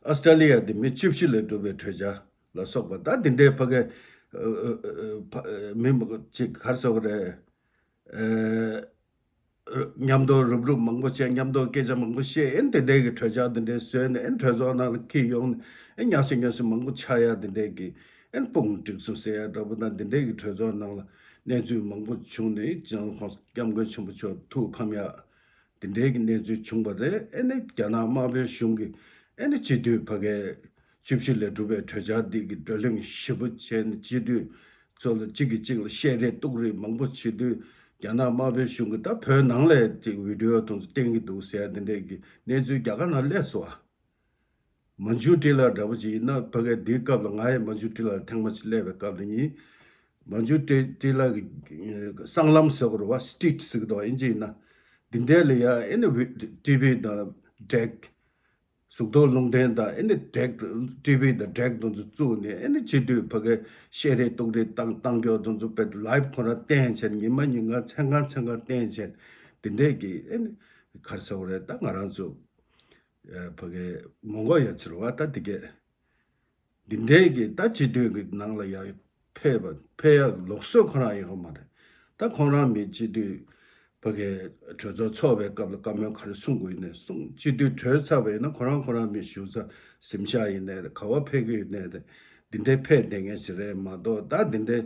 ཨོ་སི་ཀྲི་ལི་ཡ་འདི་མི་བཅུ་བཞི་ལས་གྲུབ་པའི་གྲོས་འཆར་ལ་སོགས་པ། ད་འདི་འདྲའི་ཕ་གི་ཨ་ཨ་ཨ་ཕ་མི་གཅིག་ག་རེ་ཟེར་དགོས་རེད། ཨ་མཉམ་དུ་རུབ་རུབ་མང་པོ་བྱས། མཉམ་དུ་སྐད་ཆ་མང་པོ་བཤད། ཨེ་འདི་འདྲའི་གི་གྲོས་འཆར་འདི་འདྲའི་བཟོས་ནས་ཨེ་གྲོས་ཚོགས་ནང་ལ་འཁྱེར་ཡོང་ནས་ཨེ་ཉག་ཤི་ཉག་ཤི་མང་པོ་ཆགས་ཡ་འདི་འདྲའི་གི། ཨེ་དཔུང་བསྒྲིགས་སོང་ཟེར་ཡ་འདྲ་པོ་དང་། འདི་འདྲའི་གི་གྲོས་ཚོགས་ནང་ལ་གནས་ཚུལ་མང་པོ་བྱུང་ནས་སྤྱི་ནོར་༸གོང་ས་༸སྐྱབས་མགོན་ཆེན་པོ་མཆོག་ཐུགས་ཕམ་ཡ་འདི་འདྲའི་གི་གནས་ཚུལ་བྱུང་བ་རེད། ཨེ་ནི་རྒྱ་ནག་དམར་པོའི་གཞུང་གིས་ཨེ་ནི་སྤྱི་འཐུས་ཕ་གི་བཅུ་བཞི་ལས་གྲུབ་པའི་གྲོས་འཆར་འདི་གི་བགྲོ་གླེང་ཞེ་པོ་བྱས་ནས། སྤྱི་འཐུས་ཚོ་ལ་གཅིག་གིས་གཅིག་ལ་བཤད་རེས་གཏུག་རེས་མང་པོ་བྱེད་དུས། རྒྱ་ནག་དམར་པོའི་གཞུང་གིས་ད་བོད་ནང་ལ་ཅིག་བི་ཌི་ཡོ་དེ་ཚོ་བསྟན་གྱི་འདུག་ཟེར་ཡ་འདི་འདྲའི་གི་གནས་ཚུལ་རྒྱ་གར་ནང་སླེབས་སོང་བ། མན་ཇུ་ཊི་ལ་འདྲ་པོ་ཅིག་ཡིན་ན། ཕ་གིར་འདིའི་སྐབས་ལ་ང་ཡང་མན་ཇུ་ཊི་ལ་ཐེངས་མ་གཅིག་སླེབས་པའི་སྐབས་ལ་ཡིན། མན་ཇུ་ཊི་ཊི་ལ་གི་སྲང་ལམ་ཟེར་དགོས་རེད་བ། སི་ཊི་རིཊ་ཟེར་གི་འདུག་བ། ཨིན་ཇི་ཡིན་ན། འདི་འདྲའི་ལ་ཡ་ཨེ་ནི་ཊི་ཝི་དང་ཌེག་གཟུགས་མཐོང་རླུང་འཕྲིན་དང་། ཨེ་ནི་ཌེག་ཊི་ཝི་དང་ཌེག་དེ་ཚོ་བཙུགས་ནས། ཨེ་ནི་སྤྱི་འཐུས་ཕ་གིར་བཤད་རེས་གཏུག་རེས་བཏང་བཏང་རྒྱུ་དེ་ཚོ་དཔེ་ལའིབ་ཁོ་རང་བསྟན་བྱས། ཉི་མ་ཉིན་གང་མཚན་གང་མཚན་གང་བསྟན་བྱས། འདི་འདྲའི་གི་ཨེ་ནི་ག་རེ་ཟེར་དགོས་རེད། ད་ང་རང་ཚོ་ཨ་ཕ་གིར་མོན་གྷོ་ཡ་ཕྱིར་བ་ད་འདི་གས། འདི་འདྲའི་གི་ད་སྤྱི་འཐུས་ཀྱི་ནང་ལ་ཡ་ཕེབས་པ་ཕེབས་ཡ་ལུགས་སྲོལ་ཁོ་རང་ཡོད་མ་རེད། ད་ཁོང་རང་མི་སྤྱི་འཐུས་ཕ་གིར་གྲོས་ཚོགས་ཚོགས་པའི་སྐབས་ལ་བཀའ་མོལ་ག་རེ་གསུང་དགོས་ཡིན་ནའི་གསུང་། སྤྱི་འཐུས་གྲོལ་ཚར་བ་ཡིན་ན་ཁོ་རང་ཁོ་རང་མི་བཞུགས་ས་གཟིམ་ཤག་ཡིན་ནའི་རེད། ག་བ་ཕེབས་ཀྱི་ཡོད་ནའི་རེད། འདི་འདྲའི་ཕེབས་བསྡད་མཁན་ཞིག་རེད་མ་གཏོགས། ད་འདི་འདྲའི་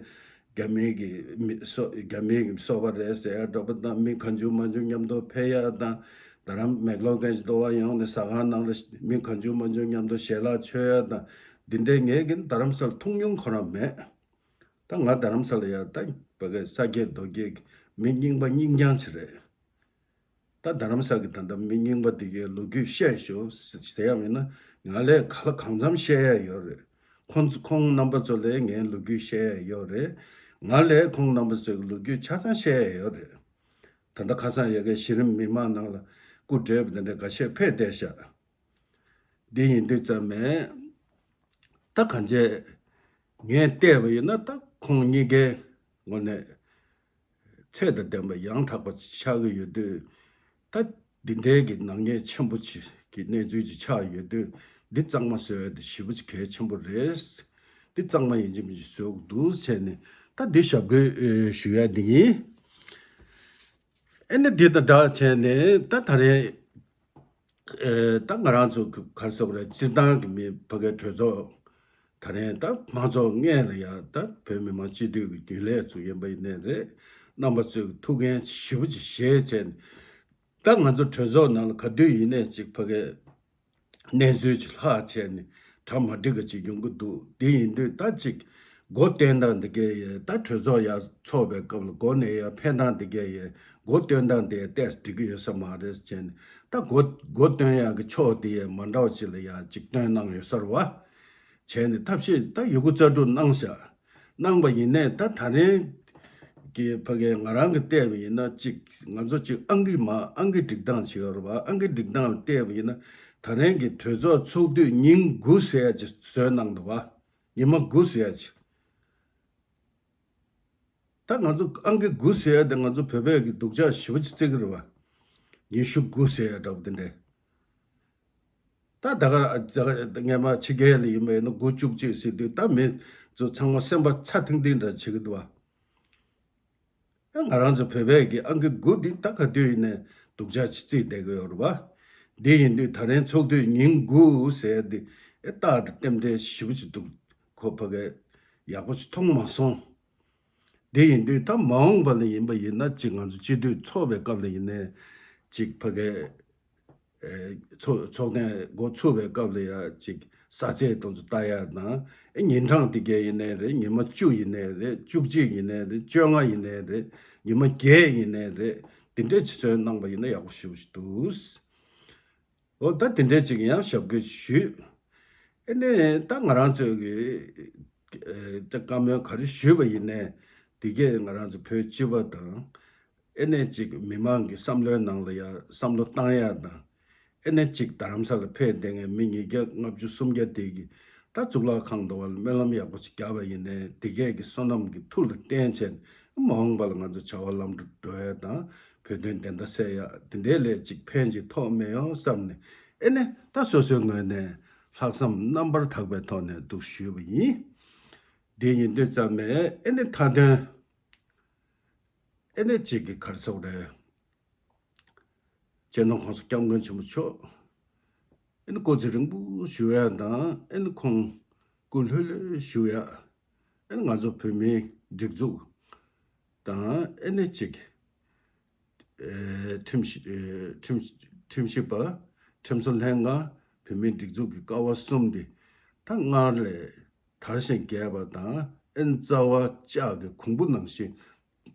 རྒྱ་མིའི་གི་མི་སོ་རྒྱ་མིའི་གི་སོ་པ་རེད་ཟེར་ཡ་འདྲ་པོ་དང་། མི་གང་བྱུང་མང་བྱུང་མཉམ་དུ་ཕེབས་ཡ་དང་། རྡ་རམ་མེག་ལོར་གན་ཞིག་འདུག་བ། ཡོང་ནས་ཟ་ཁང་ནང་ལ་མི་གང་བྱུང་མང་བྱུང་མཉམ་དུ་ཞལ་ལག་མཆོད་ཡ་དང་། འདི་འདྲའི་ངས་གི་རྡ་རམ་ས་ལ་ཐུག་མྱོང་ཁོ་རང་མེད། ད་ང་རྡ་རམ་ས་ལ་ཡ་ད་ཕ་གི་ས་སྐྱེས་རྡོ་སྐྱེས་ཀྱི་མི་རྙིང་པ་རྙིང་རྐྱང་ཅིག་རེད། ད་རྡ་རམ་ས་གི་ད་ལྟ་མི་རྙིང་པ་དེ་གའི་ལོ་རྒྱུས་བཤད་ཤོག་ཟེར་ཡ་མིན་ན། ང་ལས་ག་ལ་གང་འཚམ་བཤད་ཡ་ཡོད་རེད། ཁོང་ཚོ་ཁོང་རྣམ་པ་ཚོ་ལས་ངའི་ལོ་རྒྱུས་བཤད་ཡ་ཡོད་རེད། ང་ལས་ཁོང་རྣམ་པ་ཚོའི་ལོ་རྒྱུས་ཆ་ཚང་བཤད་ཡ་ཡོད་རེད། ད་ལྟ་ཁ་སང་ཡ་གའི་གཞི་རིམ་མི་མང་ནང་ལ་སྐུ་བགྲེས་པ་དེ་འདྲ་འགའ་ཤས་ཕེབས་བསྡད་ཤག་འདི་ཡིན་དུས་ཙམ་ནས་ད་གང་བྱས་ངས་བལྟས་པ་ཡིན་ན། ད་ཁོང་གཉིས་ཀའི་ངོས་ནས་ཚད་དང་ལྡན་པ་ཡང་དག་པ་ཆགས་ཀྱི་ཡོད་དུས། ད་འདི་འདྲའི་གི་ནག་ཉེས་ཆེན་པོ་ཅིག་གི་གནས་ཚུལ་ཅིག་ཆགས་ཡོད་དུས། འདི་གཙང་མ་བཟོ་ཡ་དེ་ཞེ་པོ་ཅིག་གལ་ཆེན་པོ་རེད། འདི་གཙང་མ་ཡིན་གཅིག་མིན་གཅིག་བཟོ་དགོས་འདུག་བྱས་ནས། ད་འདི་ཞབས་སྐུལ་ཨེ་ཞུ་ཡ་འདི་ཡིན། ཨེ་ནི་འདི་དང་སྦྲགས་བྱས་ནས་ད་ད་རེས་ཨེ་ད་ང་རང་ཚོ་ག་རེ་ཟེར་དགོས་རེད། སྤྱིར་བཏང་གི་མི་ཕ་གིའི་གྲོས་ཚོགས་ད་རེས་ད་མང་ཚོགས་སྔོན་ལ་ཡ་ད་བོད་མི་མང་སྤྱི་འཐུས་ཀྱི་རྒྱུན་ལས་ཚོ་ཡིན་པ་ཡིན་ནའི་རེད། རྣམ་པ་ཚོས་ཐུགས་འགན་ཞེ་པོ་ཅིག་བཞེས་བྱས་ནས། ད་ང་ཚོ་གྲོས་ཚོགས་ནང་ལ་ག་དུས་ཡིན་ནའི་ཅིག་ཕ་གིའི་གནས་ཚུལ་ཅིག་ལྷག་བྱས་ནས་གྲ་མ་འགྲིག་ག་ཅིག་ཡོང་གི་འདུག་དེ་ཡིན་དུས་ད་ཅིག་འགོ་སྟོན་སྟངས་འདི་གའི་ཡས། ད་གྲོས་ཚོགས་ཡར་ཚོགས་པའི་སྐབས་ལ་འགོ་ནས་ཡར་ཕེབས་སྟངས་འདི་གའི་ཡས། འགོ་སྟོན་སྟངས་དེ་ཏོག་ཙམ་འགྲིག་གི་ཡོད་ས་མ་རེད་བྱས་ནས། ད་འགོ་འགོ་སྟོན་ཡག་གི་ཕྱོགས་དེ་ཡས་མ་འདྲ་བ་ཅིག་ལ་ཡར་ཅིག་སྟོན་གནང་ཡོད་ས་རེད་བ། བྱས་ནས་ཐབས་ཤེས་ད་ཡོད་རྒུ་རྩལ་སྤྲུགས་གནང་བཞག་གནང་བ་ཡིན་ནའི་ད་ད་རེས་ཀྱི་ཕ་གིའི་ང་རང་གིས་བལྟས་པ་ཡིན་ན། ཅིག་ང་ཚོ་ཅིག་ཨང་ཀི་མ་ཨང་ཀི་སྒྲིག་སྟངས་ཅིག་ཡོད་རེད་བ། ཨང་ཀི་སྒྲིག་སྟངས་ལ་བལྟས་པ་ཡིན་ན། ད་རེས་ཀྱི་གྲོས་ཚོགས་ཚོགས་དུས་ཉིན་དགུ་ཟེར་ཡ་ཅིག་བཟོས་གནང་འདུག་བ། ཉི་མ་དགུ་ཟེར་ཡ་ཅིག་ད་ང་ཚོ་ཨང་ཀི་དགུ་ཟེར་ཡ་དེ་ང་ཚོ་བོད་པའི་གི་སྡུག་ཅག་ཞེ་པོ་ཅིག་བརྩི་གི་རེད་བ། ཉི་ཤུ་དགུ་ཟེར་ཡ་འདྲ་པོ་དེ་འདྲས། ད་ད་ག་ད་ག་སྔས་མ་ཕྱི་རྒྱལ་ལ་ཡིན་པ་ཡིན་ན་དགུ་བཅུ་གཅིག་ཟེར་དུས། ད་མི་ཚོ་ཚང་མ་སེམས་པ་ཚ་ཐིང་ཐིང་འདྲ་བྱེད་ཀྱི་འདུག་བ། ང་རང་ཚོ་བོད་པའི་གི་ཨང་ཀི་དགུ་འདི་ད་ག་དུས་ཡིན་ནའི་སྡུག་ཅག་ཅིག་བརྩིས་བསྡད་ཀྱི་ཡོད་རེད་བ། འདི་ཡིན་དུས་ད་རེས་ཚོགས་དུས་ཉིན་དགུ་ཟེར་ཡ་འདི་ཨེ་རྟག་ཏུ་རྟེན་འབྲེལ་ཞེ་པོ་ཅིག་འདུག་ཁོ་ཕ་གིར་ཡག་པོ་ཅིག་མཐོང་མ་སོང་། དེ་ཡིན་དུས་ད་མ་འོངས་པ་ལ་ཡིན་པ་ཡིན་ན། ཅིག་ང་ཚོ་སྤྱི་འཐུས་ཚོགས་པའི་སྐབས་ལ་ཡིན་ནའི་ ཅིག་ཕ་གའི་ཚོགས་ཚོགས་ཐེངས་འགོ་ཚུགས་པའི་སྐབས་ལ་ཡ་ཅིག་ས་ཚད་དེ་ཚོ་ལྟ་ཡ་དང་། ཨེ་ཉིན་གྲངས་དེ་གས་ཡིན་ནའི་རེད། ཉི་མ་བཅུ་ཡིན་ནའི་རེད། བཅུ་གཅིག་ཡིན་ནའི་རེད། བཅོ་ལྔ་ཡིན་ནའི་རེད། ཉི་མ་བརྒྱད་ཡིན་ནའི་རེད། དེ་འདྲས་ཅིག་ཚོད་གནང་པ་ཡིན་ན་ཡག་པོ་ཞེ་པོ་ཞིག་འདུག། འོ་ད་དེ་འདྲས་ཅིག་ཡང་ཞབས་སྐྱོར་ཞུས། ཨེ་ནས་ད་ང་རང་ཚོས་ཀྱི་ད་བཀའ་མོལ་ག་རེ་ཞུས་པ་ཡིན་ནའི་དེ་གས་ང་རང་ཚོ་བོད་སྤྱི་པ་དང་། ཨེ་ནས་ཅིག་མི་མང་གི་བསམ་བློའི་ནང་ལ་ཡ་བསམ་བློ་བཏང་ཡ་དང་། ཨེ་ནས་ཅིག་རྡ་རམ་ས་ལ་ཕེབས་བསྡད་མཁན་མི་ཉིས་བརྒྱ་ལྔ་བཅུ་སུམ་བརྒྱ་དེ་གི་ད་གཙུག་ལག་ཁང་དུ་བ་ལ་སྨོན་ལམ་ཡག་པོ་ཅིག་བརྒྱབ་པ་ཡིན་ནའི་དེ་གས་ཀྱི་བསོད་ནམས་ཀྱི་མཐུ་ལ་བརྟེན་བྱས་མ་འོངས་པ་ལ་ང་ཚོ་བྱ་བ་ལམ་འགྲོ་འགྲོ་ཡ་དང་། བོད་དོན་བདེན་མཐའ་གསལ་ཡ་དེ་འདྲའི་ལས་ཅིག་ཕན་ཅིག་ཐོགས་མེད་ཡོང་བསམ་ནས། ཨེ་ནས་ད་སོ་སོའི་ངོས་ནས་ལྷག་བསམ་རྣམ་པར་དག་པའི་ཐོག་ནས་འདུག་ཞུས་པ་ཡིན། དེ་ཡིན་དུས་ཙམ་ནས་ཨེ་ནས་མཐའ་དོན་ཨེ་ནས་ཅིག་གི་ག་རེ་ཟེར་དགོས་རེད། སྤྱི་ནོར་༸གོང་ས་༸སྐྱབས་མགོན་ཆེན་པོ་མཆོག་ཨེ་ནི་སྐུ་ཚེ་རིང་པོ་བཞུགས་ཡ་དང་། ཨེ་ནི་ཁོང་སྐུ་ལྷོད་ལྷོད་བཞུགས་ཡ། ཨེ་ནི་ང་ཚོ་བོད་མིའི་སྒྲིག་འཛུགས་དང་། ཨེ་ནི་ཅིག་ཨེ་ཁྲིམས་ཞིབ་ཨེ་ཁྲིམས་ཁྲིམས་ཞིབ་པ། ཁྲིམས་བཟོ་ལྷན་ཁང་། བོད་མིའི་སྒྲིག་འཛུགས་ཀྱི་ཀ་བ་གསུམ་འདི་ད་སྔར་ལས་དར་ཞིང་རྒྱས་པ་དང་། ཨེ་ནི་རྩ་བ་ལྕགས་ཀྱི་གོང་བུ་ནང་བཞིན་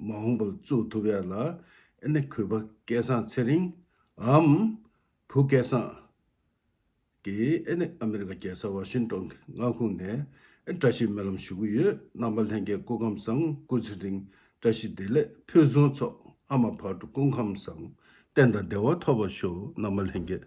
མ་འོངས་པར་བཙུགས་ཐུབ་ཡ་ལ། ཨེ་ནི་གུས་པ་སྐལ་བཟང་ཚེ་རིང་འམ་བུ་སྐལ་བཟང་གིས་ཨེ་ནི་ཨ་མི་རི་ཀ་རྒྱལ་ས་ཝ་ཤིང་ཏོན་གྱི་མངའ་ཁོངས་ནས་ཨེ་བཀྲ་ཤིས་སྨོན་ལམ་ཞུ་གི་ཡོད། རྣམ་པ་ལྷན་རྒྱས་སྐུ་ཁམས་བཟང་། སྐུ་ཚེ་རིང་། བཀྲ་ཤིས་བདེ་ལེགས། ཕུན་སུམ་ཚོགས། ཨ་མ་བར་དུ་སྐུ་ཁམས་བཟང་། བསྟན་དང་བདེ་བ་ཐོབ་པར་ཤོག། རྣམ་པ་ལྷན་རྒྱས།